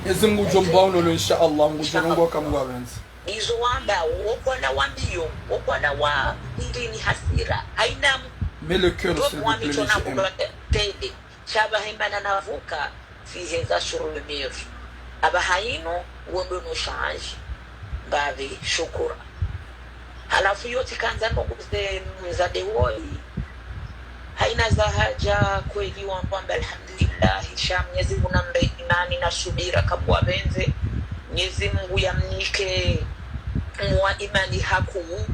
Mnyezi Mungu ngudjo mba unono, insha Allah, ngudjo Insha rongoa Allah. Kamwe wapvendze. Izo wamba, wokwana wambiyo, wokwana wa ndini hasira. Haina mu- Mais le cœur, s'il vous plaît, les G M. Tende. Shaba hemana navuka, fiheza sur le mur. Aba haino, wondo no change. Mbapvi, shukura. Halafu yotsi kandza ndrongo ze mzade woyi. Haina za haja kweli wamba, alhamdulillah. Sha Mnyezi Mungu nambe imani na subira kamwe wapvendze. Mnyezi Mungu yamnike mwa imani hakuu,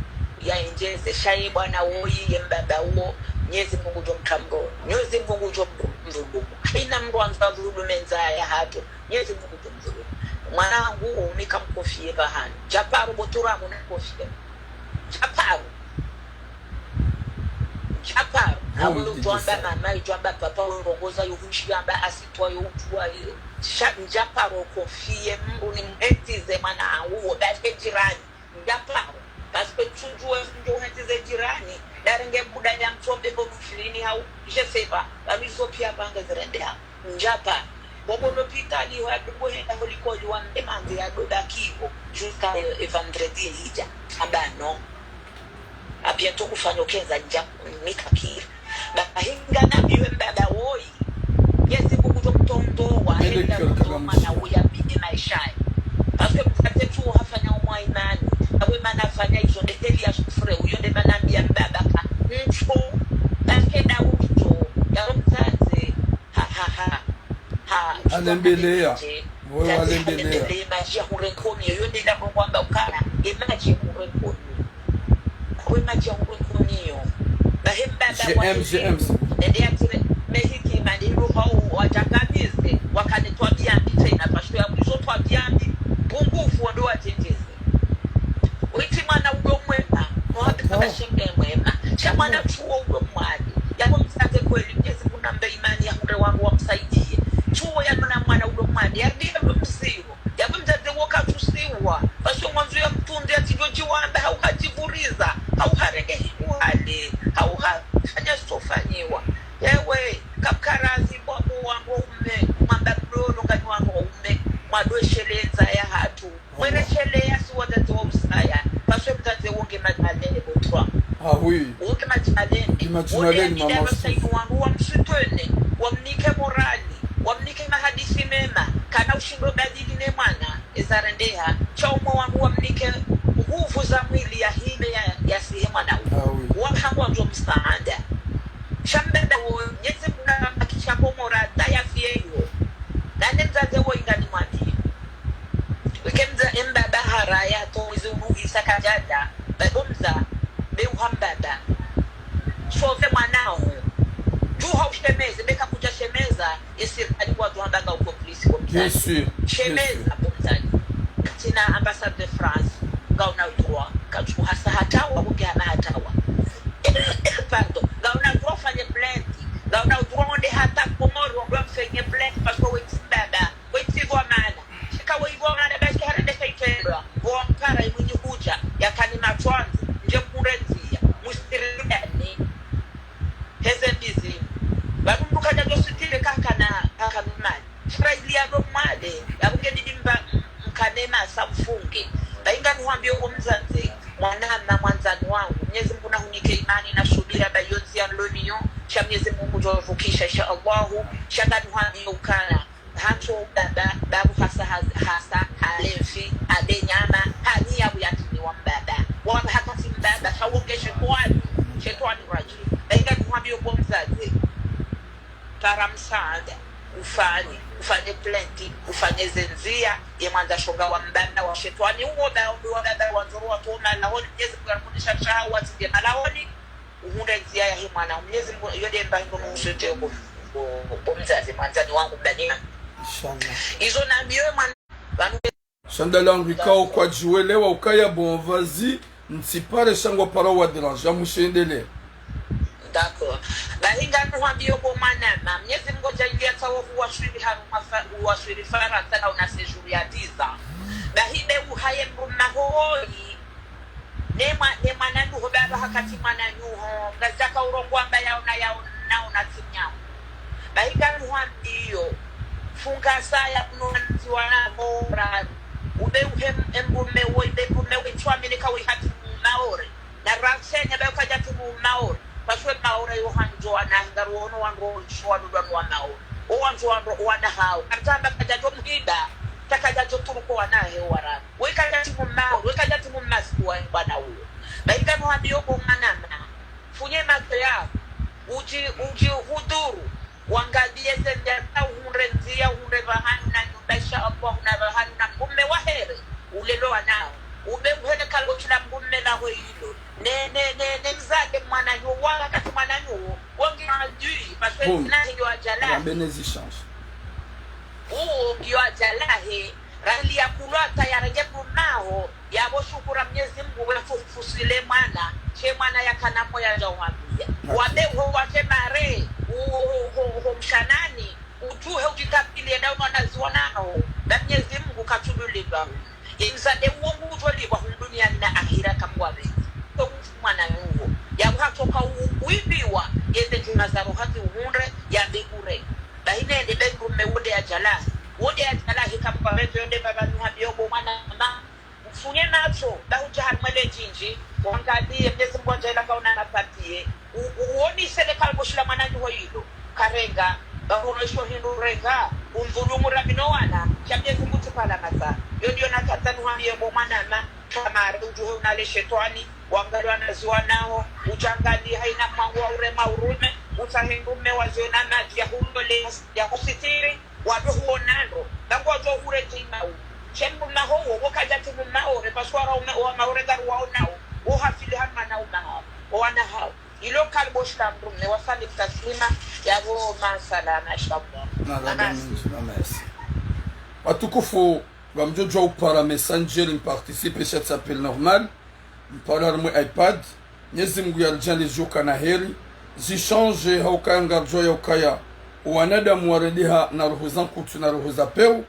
yaendjeze. Sha ye bwana woyi, ye mbaba uwo, Mnyezi Mungu ngudjo mtrambo. Mnyezi Mungu ngudjo mdhulumu. Haina mndru andza dhulume ndzaya hatru. Mnyezi Mungu ngudjo mdhulumu. Mwanangu, mi kamkofie pvahanu. Djaparo botura muna kofie. Djaparo. Djaparo. Awe udjwamba mama, udjwamba papa, urongoza yo hushi yamba asitwa yo udjuwa yo. Sha, djaparo kofie mndru ni mhetize mwana hangu, wo date jirani. Djaparo. Parce que tsudjuwa ndjo hetize jirani. Darenge buda ya mtsombe ho dufilini hau, je sais pas. Bami zo pia pvange zirende ha. Ndjaparo. Bobo lopitali wa dubo henda ho likoli wa mbe mandze ya doda kiho. Jusqu'à, euh, vendredi lidja. Amba non. À bientôt kufanya ukenza ndja mikakiri. Bahi nganambiwe mbaba woyi. Mnyezi Mungu ngudjo mtrondowa, henda mwana uya bine maesha ye. Parce que mtsatse tu hafanya umwa imani. Awe mana fanya izo nde heli ya shufre, uyo nde mana mbiya mbaba ka. Ntsu, parce que da ujo, ya mtsatse, ha, ha, ha. Ha, Alembeleya. Woyi walembeleya. Alembeleya, maji ya hurekonyo, yo nde ndambo kwamba ukana, ye maji ya hurekonyo. Kwe maji ya hurekonyo. Bahi mbaba wa G M, G M. Nende ya tire, mehiki mani ndo hau watangamize, wakane twabiya mbi tsena, parce que ya mwizo twabiya mbi, pungufu ndo watengeze. Witsi mwana ulo mwema, mwabe kama shenge mwema. Sha mwana tsuwo ulo mwade. Yako mtsatse kweli, Mnyezi Mungu nambe imani ya hure wangu wamsaidiye. Tsuwo ya mwana mwana ulo mwade, ya ndiye mziro. Yapvo mdzadze wo katsusiwa. Parce que mwandzo ya mtsunde ya tsidjo djiwamba, hau hadjivuriza, hau harenge hindru hale, hau hafanya zitsofanyiwa. Yewe, kapkarazi bwa mwa wangu waume, mwamba mdoro ngani wangu waume, mwadwesheleza ya hatru. Mwene shele ya si wadzadze wa usaya, parce que mdzadze wo nge madji malele botwa. Ah oui. Wo nge madji malele. Nge madji malele, mama Sufi. Saidi wangu wamsutwene, wamnike morali, wamnike mahadisi mema, kana ushindo badili ne mwana, eza rendeha, sha umwe wangu wamnike nguvu za mwili ya hime ya, ya sihe mwana uwo. Ah oui. Wamhangu wandzo msaada. Sha mbaba wo, Mnyezi Mungu na makisha komora, ta ya fiye yo. Nane mdzadze wo ingani mwambiye. Weke mdza, embaba haraya, to mwizi ulu isa kadjada, babo mdza, be uha mbaba. Shove mwana ho. Djuha ushemeze, beka kudja shemeza, ye sirikali ngwadjo hamba nga uko polisi ko mdzadze. Bien sûr, bien sûr. Shemeza bo mdzadze. Katsina ambassade de France, ngauna udroit, katsu hasa hatawa, bo nge hana hatawa. Pardon, ngauna udroit ufanye plainte, ngauna udroit wende hata Komoro, wende wamfanye plainte, parce que wetsi mbaba, wetsi dhwamana. Shika we idhwamana, bashi harende shaitrendwa, bo wankara imwinyi hudja, yakani matswandzi, ndje kunrendziya, musiriyani. Heze mbizi. Pvanu mndru kadja dositire kakana, kakana mali. Shara ili ya do mwade, ya bunge didi mba, m-, mkane masa mfunge. Bahi ngani hwambiyo wo mdzadze, mwanama mwandzani wangu. Mnyezi Mungu na hunike imani na subira, ba yo ndziya nloniyo, sha Mnyezi Mungu ngudjo vukisha, insha Allahu, sha ngani hwambiyo ukana. Hantso baba, babu hasa, hasa, hasa, halemfi, habe nyama, hani ya buyatini wa mbaba. Wamba hakati mbaba, sha wo nge shetwani, shetwani raji. Bahi ngani hwambiyo bo mdzadze. Para msaada, ufanye, ufanye plainte, ufanye ze ndziya, ye mwandza shonga wa mbaba wa shetwani, uwo ba, wa baba wa ndzoro wa toma, la honi, Mnyezi Mungu ya kunisha shaha, wa tinde malahoni, uhundre ndziya yahe mwana, Mnyezi Mungu, yo nde mba hino nusu teko, bo, bo, bo mdzadze, mwandzani wangu, mbani. Inshallah. Izo nambiyo mwana, pvanu Shandala ngikao kwadjiwelewa ukaya bon, vas-y, ntsipare sha ngwapara wa déranger, amushendele. D'accord. Bahi ngani hwambiyo bo mwanama, Mnyezi Mungu ngudjo djaaliya tsawo huwaswili harumwa fa-, huwaswili Farantsa na una séjour ya dix ans. Bahi be uhaye mruma hoyi. Ne mwa-, ne mwana nuho baba hakati mwana nuho. Ngazaka urongowa amba yaona, yaona, naona tsi mnyangu. Bahi ngani hwambiyo, funga saya kuno wana ho raru. Ube uhe m-, embume wo, ibe mbume wo, itwamini ka wihati mu Maore. Na rasenye be ukaja ti mu Maore. Paswe Maore yo hanjo wana hingaru ono wandru wo isho wa dudwa wa Maore. O wanjo wandru wana hao. Kartamba kaja jo mhiba. Takaja jo turuko wana he wararu. Wekaja ti mu Maore, wekaja ti mu masiku wa bwana uwo. Bahinga no hambiyo bo mwanama. Funye matso yao. Uji, uji hudhuru. Wangaliye ze ndzia za uhundre ndzia, uhundre pvahanu na nyumba, insha Allah, na pvahanu na mbume wa here, ulelo wanao. Ube uhere kalo shila mbume laho ilo. Ne, ne, ne, ne mzade mwananyo, wala kati mwananyo, wo ngi adui, parce que Bon. Zina hiyo ajalahe. Rambe ne zishanji. Uwo ngiyo ajalahe. Rali ya kulwa tayari nge kumaho. Yabo shukura Mnyezi Mungu, we fu-, fusile mwana, she mwana yakana moya ja uhambia. Wabe uho wake mare, u-, u-, u-, u-, mshanani, utuhe ujitapili, enda uno naziwonao, na Mnyezi Mungu katululilwa. Imzade uwo ngutolilwa hu duniani na ahira kamwabe. To mwana uwo. Yabo hatoka u-, uibiwa, yeze ndjima za rohati uhundre, yambe kure. Bahi nende be mrume wonde ajalahe. Wonde ajalahe kamwabe, yonde baba nuhambiyo bo mwanama. Mfunye matso, ba hudja harimwa le djindji, wangaliye, Mnyezi Mungu adjaila kauna na papier. U-, u-, uoni sele kalbo shila mwananyo ho ilo, karenga, ba huno isho hindru renga, umdhulumu Rabi no wana, sha Mnyezi Mungu tsi pvala matsa. Yo ndiyo nakatsa nuhambiye bo mwanama, kamare udjuhe unale shetwani, wangali wanaziwanaho, udjangali haina mwangu wa urema urume, utsahe mrume waziona madji ya hulole, ya husitiri, wabe huonando, nangu wajo hure ti mau. She mbume ho wo, wo kaja ti mu Maore, paswa ra ume, wa Maore ngari waonao, wo hafili hama na uma hao, wo wana hao. Ilo kalbo shila mrume, wa salim taslima, yabo masalama, inshallah. Marahaba Mamasi. Mendji, mamasi. Watukufu, ngamdjo djuwa upara message, mparticipe, sha tsi appel normal. Mpara harimwa iPad. Mnyezi Mungu yaridjaanliye zidjoka na heri. Zishanji ha ukaya ngaridjuwa ya ukaya wanadamu warendeha na roho za nkutu na roho za pewu.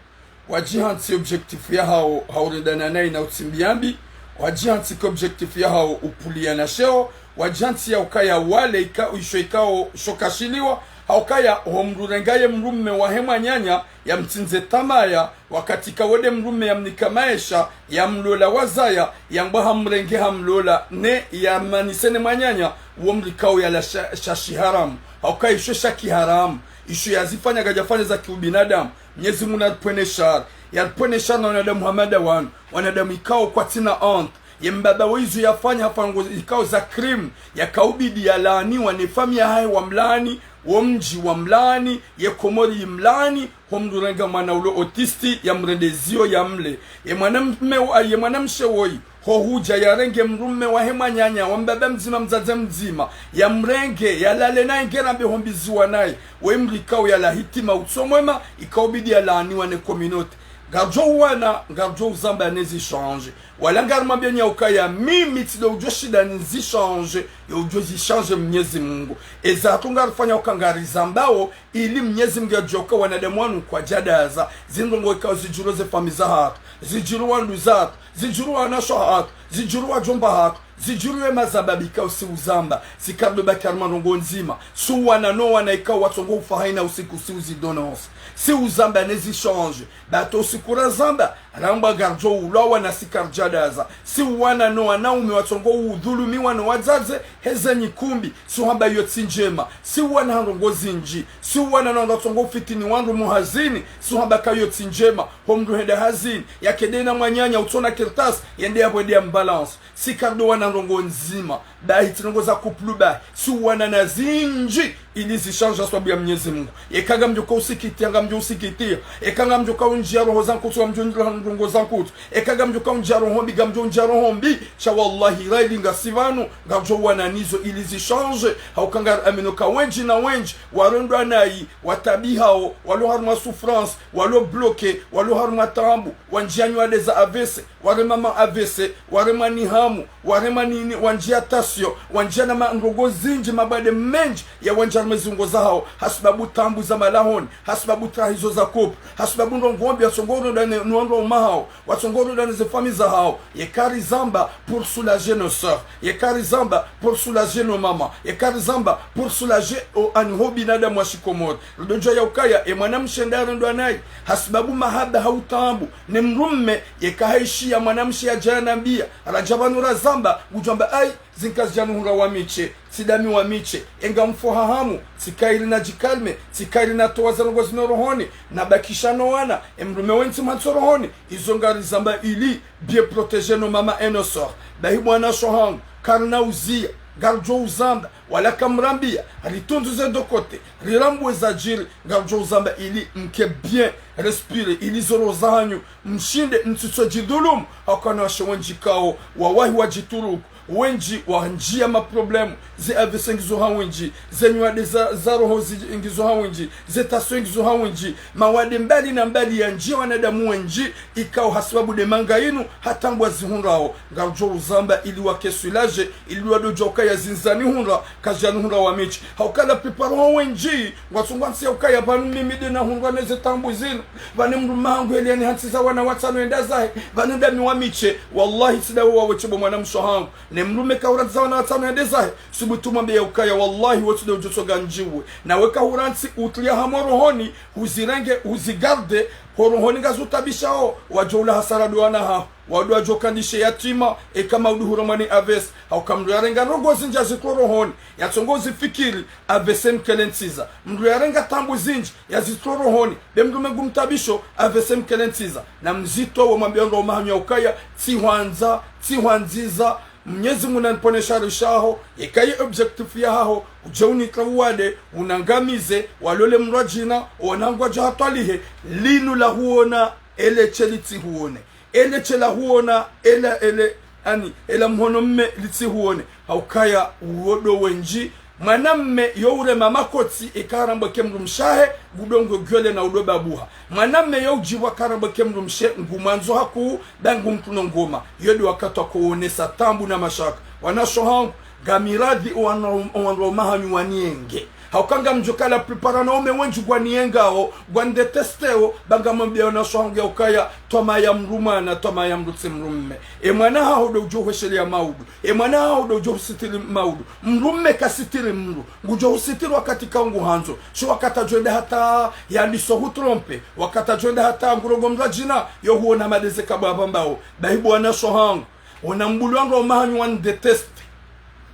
Wadjihantsi objectif yahao, ha urendana nayi na utsimbiambi. Wadjihantsi ke objectif yahao upvuliya na sheo. Wadjihantsi ya ukaya wale ika-, isho ikao sho kashiliwa. Ha ukaya ho mdru renga ye mdrume wahe mwananya, yamtsindze tamaya, wakati ka wonde mdrume yamnika maesha, yamlola wazaya, yamba hamrenge hamlola, ne yamanise ne mwananya, wo mdru ikao yala sha-, shashi haramu. Ha ukaya isho shaki haramu, isho yazifanya kadjafanya za kiubinadamu. Mnyezi Mungu naripvwene shari, yaripvwene shari na wanadamu hama nda wanu, wanadamu ikao kwatsina honte. Ye mbaba wo izo yafanya hafanya ngo ikao za crime, yakaubidi yalaaniwa ne famiyi yahahe wamlaani, wo mdji wamlaani, ye Komori imlaani, ho mdru renga mwana ulo autiste, yamrende zio yamle. Ye mwanamme wo, ye mwanamshe woyi, ho hudja yarenge mdrume wahe mwananya, wa mbaba mdzima, mdzadze mdzima, yamrenge, yalale naye nge rambe hombiziwa naye, we mdru ikao yala hitima utso mwema, ikaubidi yalaaniwa ne communauté. Ngaridjo uwana, ngaridjo uzamba ne zishanji. Wala ngarimwambiyeni ya ukaya mimi tsido udjo shinda nizishanji, yo udjo zishanji Mnyezi Mungu. Eza hatru ngarifanya uka ngarizambao, ili Mnyezi Mungu yadjuwe uka wanadamu wanu kwadjadaza. Zindrongo ikao zidjuru ze famiyi za hatru, zidjuru wandru za hatru, zidjuru wanashe wa hatru, zidjuru wadjomba hatru, zidjuru ye mazababi ikao si uzamba. Si karido baki harimwa ndrongo ndzima. Si uwana no wana ikao watsongo ufa haina usiku si uzidononse. Si uzamba ne zishanji. Bato usiku razamba, ramba ngaridjo ulwa wana si karidjadaza. Si uwana no wanaume watsongo udhulumiwa no wadzadze, heze nyikumbi, si uhamba iyo tsi ndjema. Si uwana ha ndrongo zindji. Si uwana no wandru watsongo ufitini wandru muhazini, si uhamba ka iyo tsi ndjema. Ho mdru henda hazini, yakende na mwananya utsona kartasi, yende yapvo yende yambalance. Si karido wana ndrongo ndzima. Bahi tsi ndrongo za kupvulu bahi. Si uwana na zindji, ili zishanji ha swababu ya Mnyezi Mungu. Eka ngamdjo ka usikitiha, ngamdjo usikitiha. Eka ngamdjo ka undjia roho za nkutu, ngamdjo undjia ndrongo za nkutu. Eka ngamdjo ka undjia roho mbi, ngamdjo undjia roho mbi. Sha wallahi, ra ili ngasi pvanu, ngaridjo uwana nizo ili zishanji. Ha uka ngariamino ka wendji na wendji, warendwa nayi, watabihao, walo harimwa souffrance, walo bloqué, walo harimwa taabu, wandjia nyuade za A V C, warema ma A V C, warema ni hamu, warema nini, wandjia tension, wandjia na ma ndrongo zindji, mabwade mendji, ya wandjia zungo zahao, hasibabu taabu za malahoni, hasibabu trahizo za couple, hasibabu ndrongoo mbi watsongo uronda ne, no wandru waume wahao, watsongo uronda ne ze famille zahao. Yeka rizamba pour soulager nos sœurs, yeka rizamba pour soulager nos mamans, yeka rizamba pour soulager o, ani ho binadamu wa shikomori. Ridodjua ya ukaya, e mwanamshe nda arendwa nayi, hasibabu mahaba ha utaabu, ne mdrume, yeka haishiya mwanamshe yadja yanambiya, radja pvanu razamba, ngudjwamba ayi, zinkazi djanu hundra wa mi she, tsi dami wa mi she, enga mfo hahamu, tsika ili nadjikalme, tsika ili natowa ze ndrongoo zinu rohoni, nabakisha no wana, e mdrume wentsi mhantso rohoni, izo ngarizamba ili bien protéger nos mamans et nos sœurs. Bahi bo wanashe wahangu, karina uziya, ngaridjo uzamba, wala kamrambiya, ritunduze deux côtés, rirambuwe zadjiri, ngaridjo uzamba ili mke bien respirer, ili zo roho zahanyu, mshinde mtsitso djidhulumu, hauka wanawashe wendji kao, wawahi wadjituruku, wendji wandjiya ma problèmes, ze A V C ngizo ha wendji, ze nyawade za, za roho zi, ngizo ha wendji, ze tension ngizo ha wendji, mawade mbali na mbali yandjiya wanadamu wendji, ikao hasibabu nde manga inu, hata ngwazihundrao, ngaridjo uzamba ili wake soulager, ili wadodjua ukaya zinzani hundra, kazidjani hundra wa mi she. Hauka la plupart ho wendji, ngwatsungwa ntsi ya ukaya pvanu mimi nde nahundrwa ne ze taabu zinu. Pvanu mdrume wahangu heli yanihantsiza wana watsanu yende zahe. Pvanu ndami wa mi she. Wallahi tsi ndawe wawe she bo mwanamshe wahangu. Ne mdrume kahurantsiza wana watsanu yende zahe, subutu mwambe ya ukaya wallahi wo tsi nde udjo tsonga ndjiwe. Nawe kahurantsi utriya hamu rohoni, huzirenge, huzigarde, ho rohoni ngazutabishao, wadjo ula hasara ndo wana haho. Wandru wadjo kandishe yatima, eka maudu hurumwa ni A V C. Hauka mdru yarenga ndrongoo zindji yazitro rohoni, yatsongo zifikiri, A V C mkelentsiza. Mdru yarenga taabu zindji, yazitro rohoni, be mdrume ngumtabisho, A V C mkelentsiza. Na mzitro wo mwambiye wandru waume wahanyu ya ukaya, tsihwandza, tsihwandziza, Mnyezi Mungu nanipvonese shari shaho, yeka ye objectif yahaho, udje unike uwade, unangamize, walole mdru wadjina, owanangu wadja hatwalihe, linu lahuona, ele she litsihuone. Ele she lahuona, ela, ele, ani, ela mhono mme litsihuone. Haukaya uwo ndo wendji. Mwanamme yo urema makotsi, eka harambwa ke mdrumshe wahe, ngudo ngo gueule na udo babuha. Mwanamme yo udjipvwa eka harambwa ke mdrumshe, ngumwandzo hakuu, ba ngumtruno ngoma. Yo ndo wakati wa kuonesa taabu na mashaka. Wanashe wahangu, ngamiradhi owana, owandru waume wahanyu wanienge. Hauka ngamdjo kala plupart wanaume wendji ngwaniengao, ngwanidétesteo, ba ngamwambiya wanashe wahangu ya ukaya, twamaa ya mdru mwana, twamaa ya mdru tsi mdrume. E mwana haho ndo udjo hwesheleya maudu. E mwana haho ndo udjo husitiri maudu. Mdrume kasitiri mdru. Ngudjo husitiri wakati kaunguhandzo. Sho wakati adjo enda hata yandiso hutromper. Wakati adjo enda hata ngurongo mdru wadjina, yo huona madeze kabwa apvambao. Bahi bo wanashe wahangu, ona mbuli wandru waume wahanyu wanidéteste.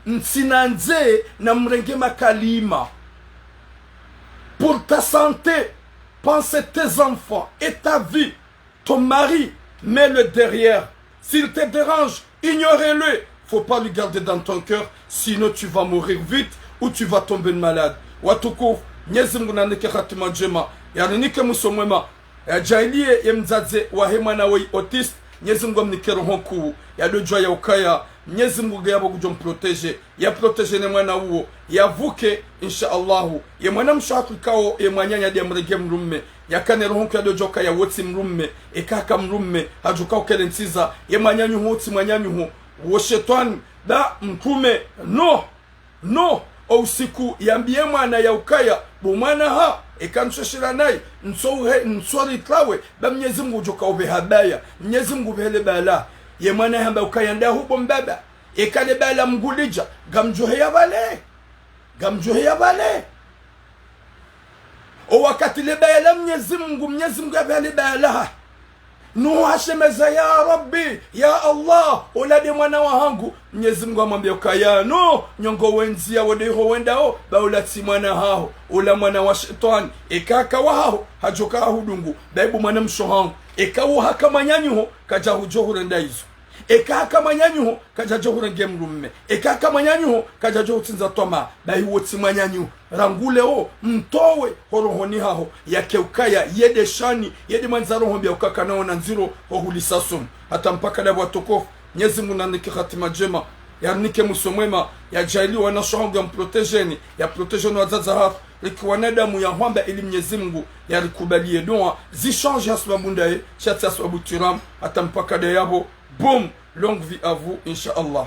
Ntsinandze namrenge makalima. Pour ta santé, pense tes enfants et ta vie. Ton mari, mets-le derrière. S'il te dérange, ignore-le. Faut pas le garder dans ton cœur, sinon tu vas mourir vite ou tu vas tomber malade. Watukufu, Mnyezi Mungu nanike hatima ndjema, yarinike mwiso mwema, yadjaaliye ye mdzadze wahe mwana woyi autiste, Mnyezi Mungu amnike roho nkuu, yadodjua ya ukaya, Mnyezi Mungu ngeyapvo ngudjo mprotéger, yaprotéger ne mwana uwo, yapvuke, insha Allahu. Ye mwanamshe hakikao, ye mwananya nde yamrenge mdrume, yakane roho nkuu yadodjua ukaya wo tsi mdrume, eka haka mdrume, hadjuka ukelentsiza, ye mwananyaho wo tsi mwananyaho, wo shetwani, ba mtrume, no, no, o usiku yambiye mwana ya ukaya, bo mwana ha, eka ntsoshira nayi, ntso uhe, ntso ritrawe, ba Mnyezi Mungu udjoka upveha baya, Mnyezi Mungu upvehe le bala. Ye mwana hamba ukaya ndahu bo mbaba, eka le bala mngulidja, ngamdjo heya pvale. Ngamdjo heya pvale. O wakati le baya la Mnyezi Mungu, Mnyezi Mungu yapveha le bala lahahe. Nuhu hashemeza, ya Rabbi, ya Allah, ola nde mwana wahangu. Mnyezi Mungu hamwambiya ukaya, Nuhu, nyongo wendziya wo nde iho wendao, ba ola tsi mwana haho, ola mwana wa shetwani. Eka haka wahaho, hadjoka hahudungu, bahi bo mwanamshe wahangu. Eka wo haka mwananyaho, kadja hudjo hurenda izo. Eka haka mwananyaho, kadjadjo hurenge mdrume. Eka haka mwananyaho, kadjadjo hutsindza twamaa. Bahi wo tsi mwananyaho. Rangu leo, mtowe ho rohoni haho. Yake ukaya, ye nde shani, ye nde mwandza roho mbi ya ukaya kana ona ndziro, ho hulisa sumu. Hata mpaka ndapvo watukufu. Mnyezi Mungu nanike hatima ndjema. Yarinike mwiso mwema. Yadjaaliye wanashe wahangu yamprotéger ni, yaprotéger no wadzadze wahatru. Riki wanadamu ya hwamba ili Mnyezi Mungu yarikubaliye dua. Zi change hasibabu ndaye, sha tsi hasibabu tiramu. Hata mpaka ndapvo. Boum, longue vie à vous, insha Allah.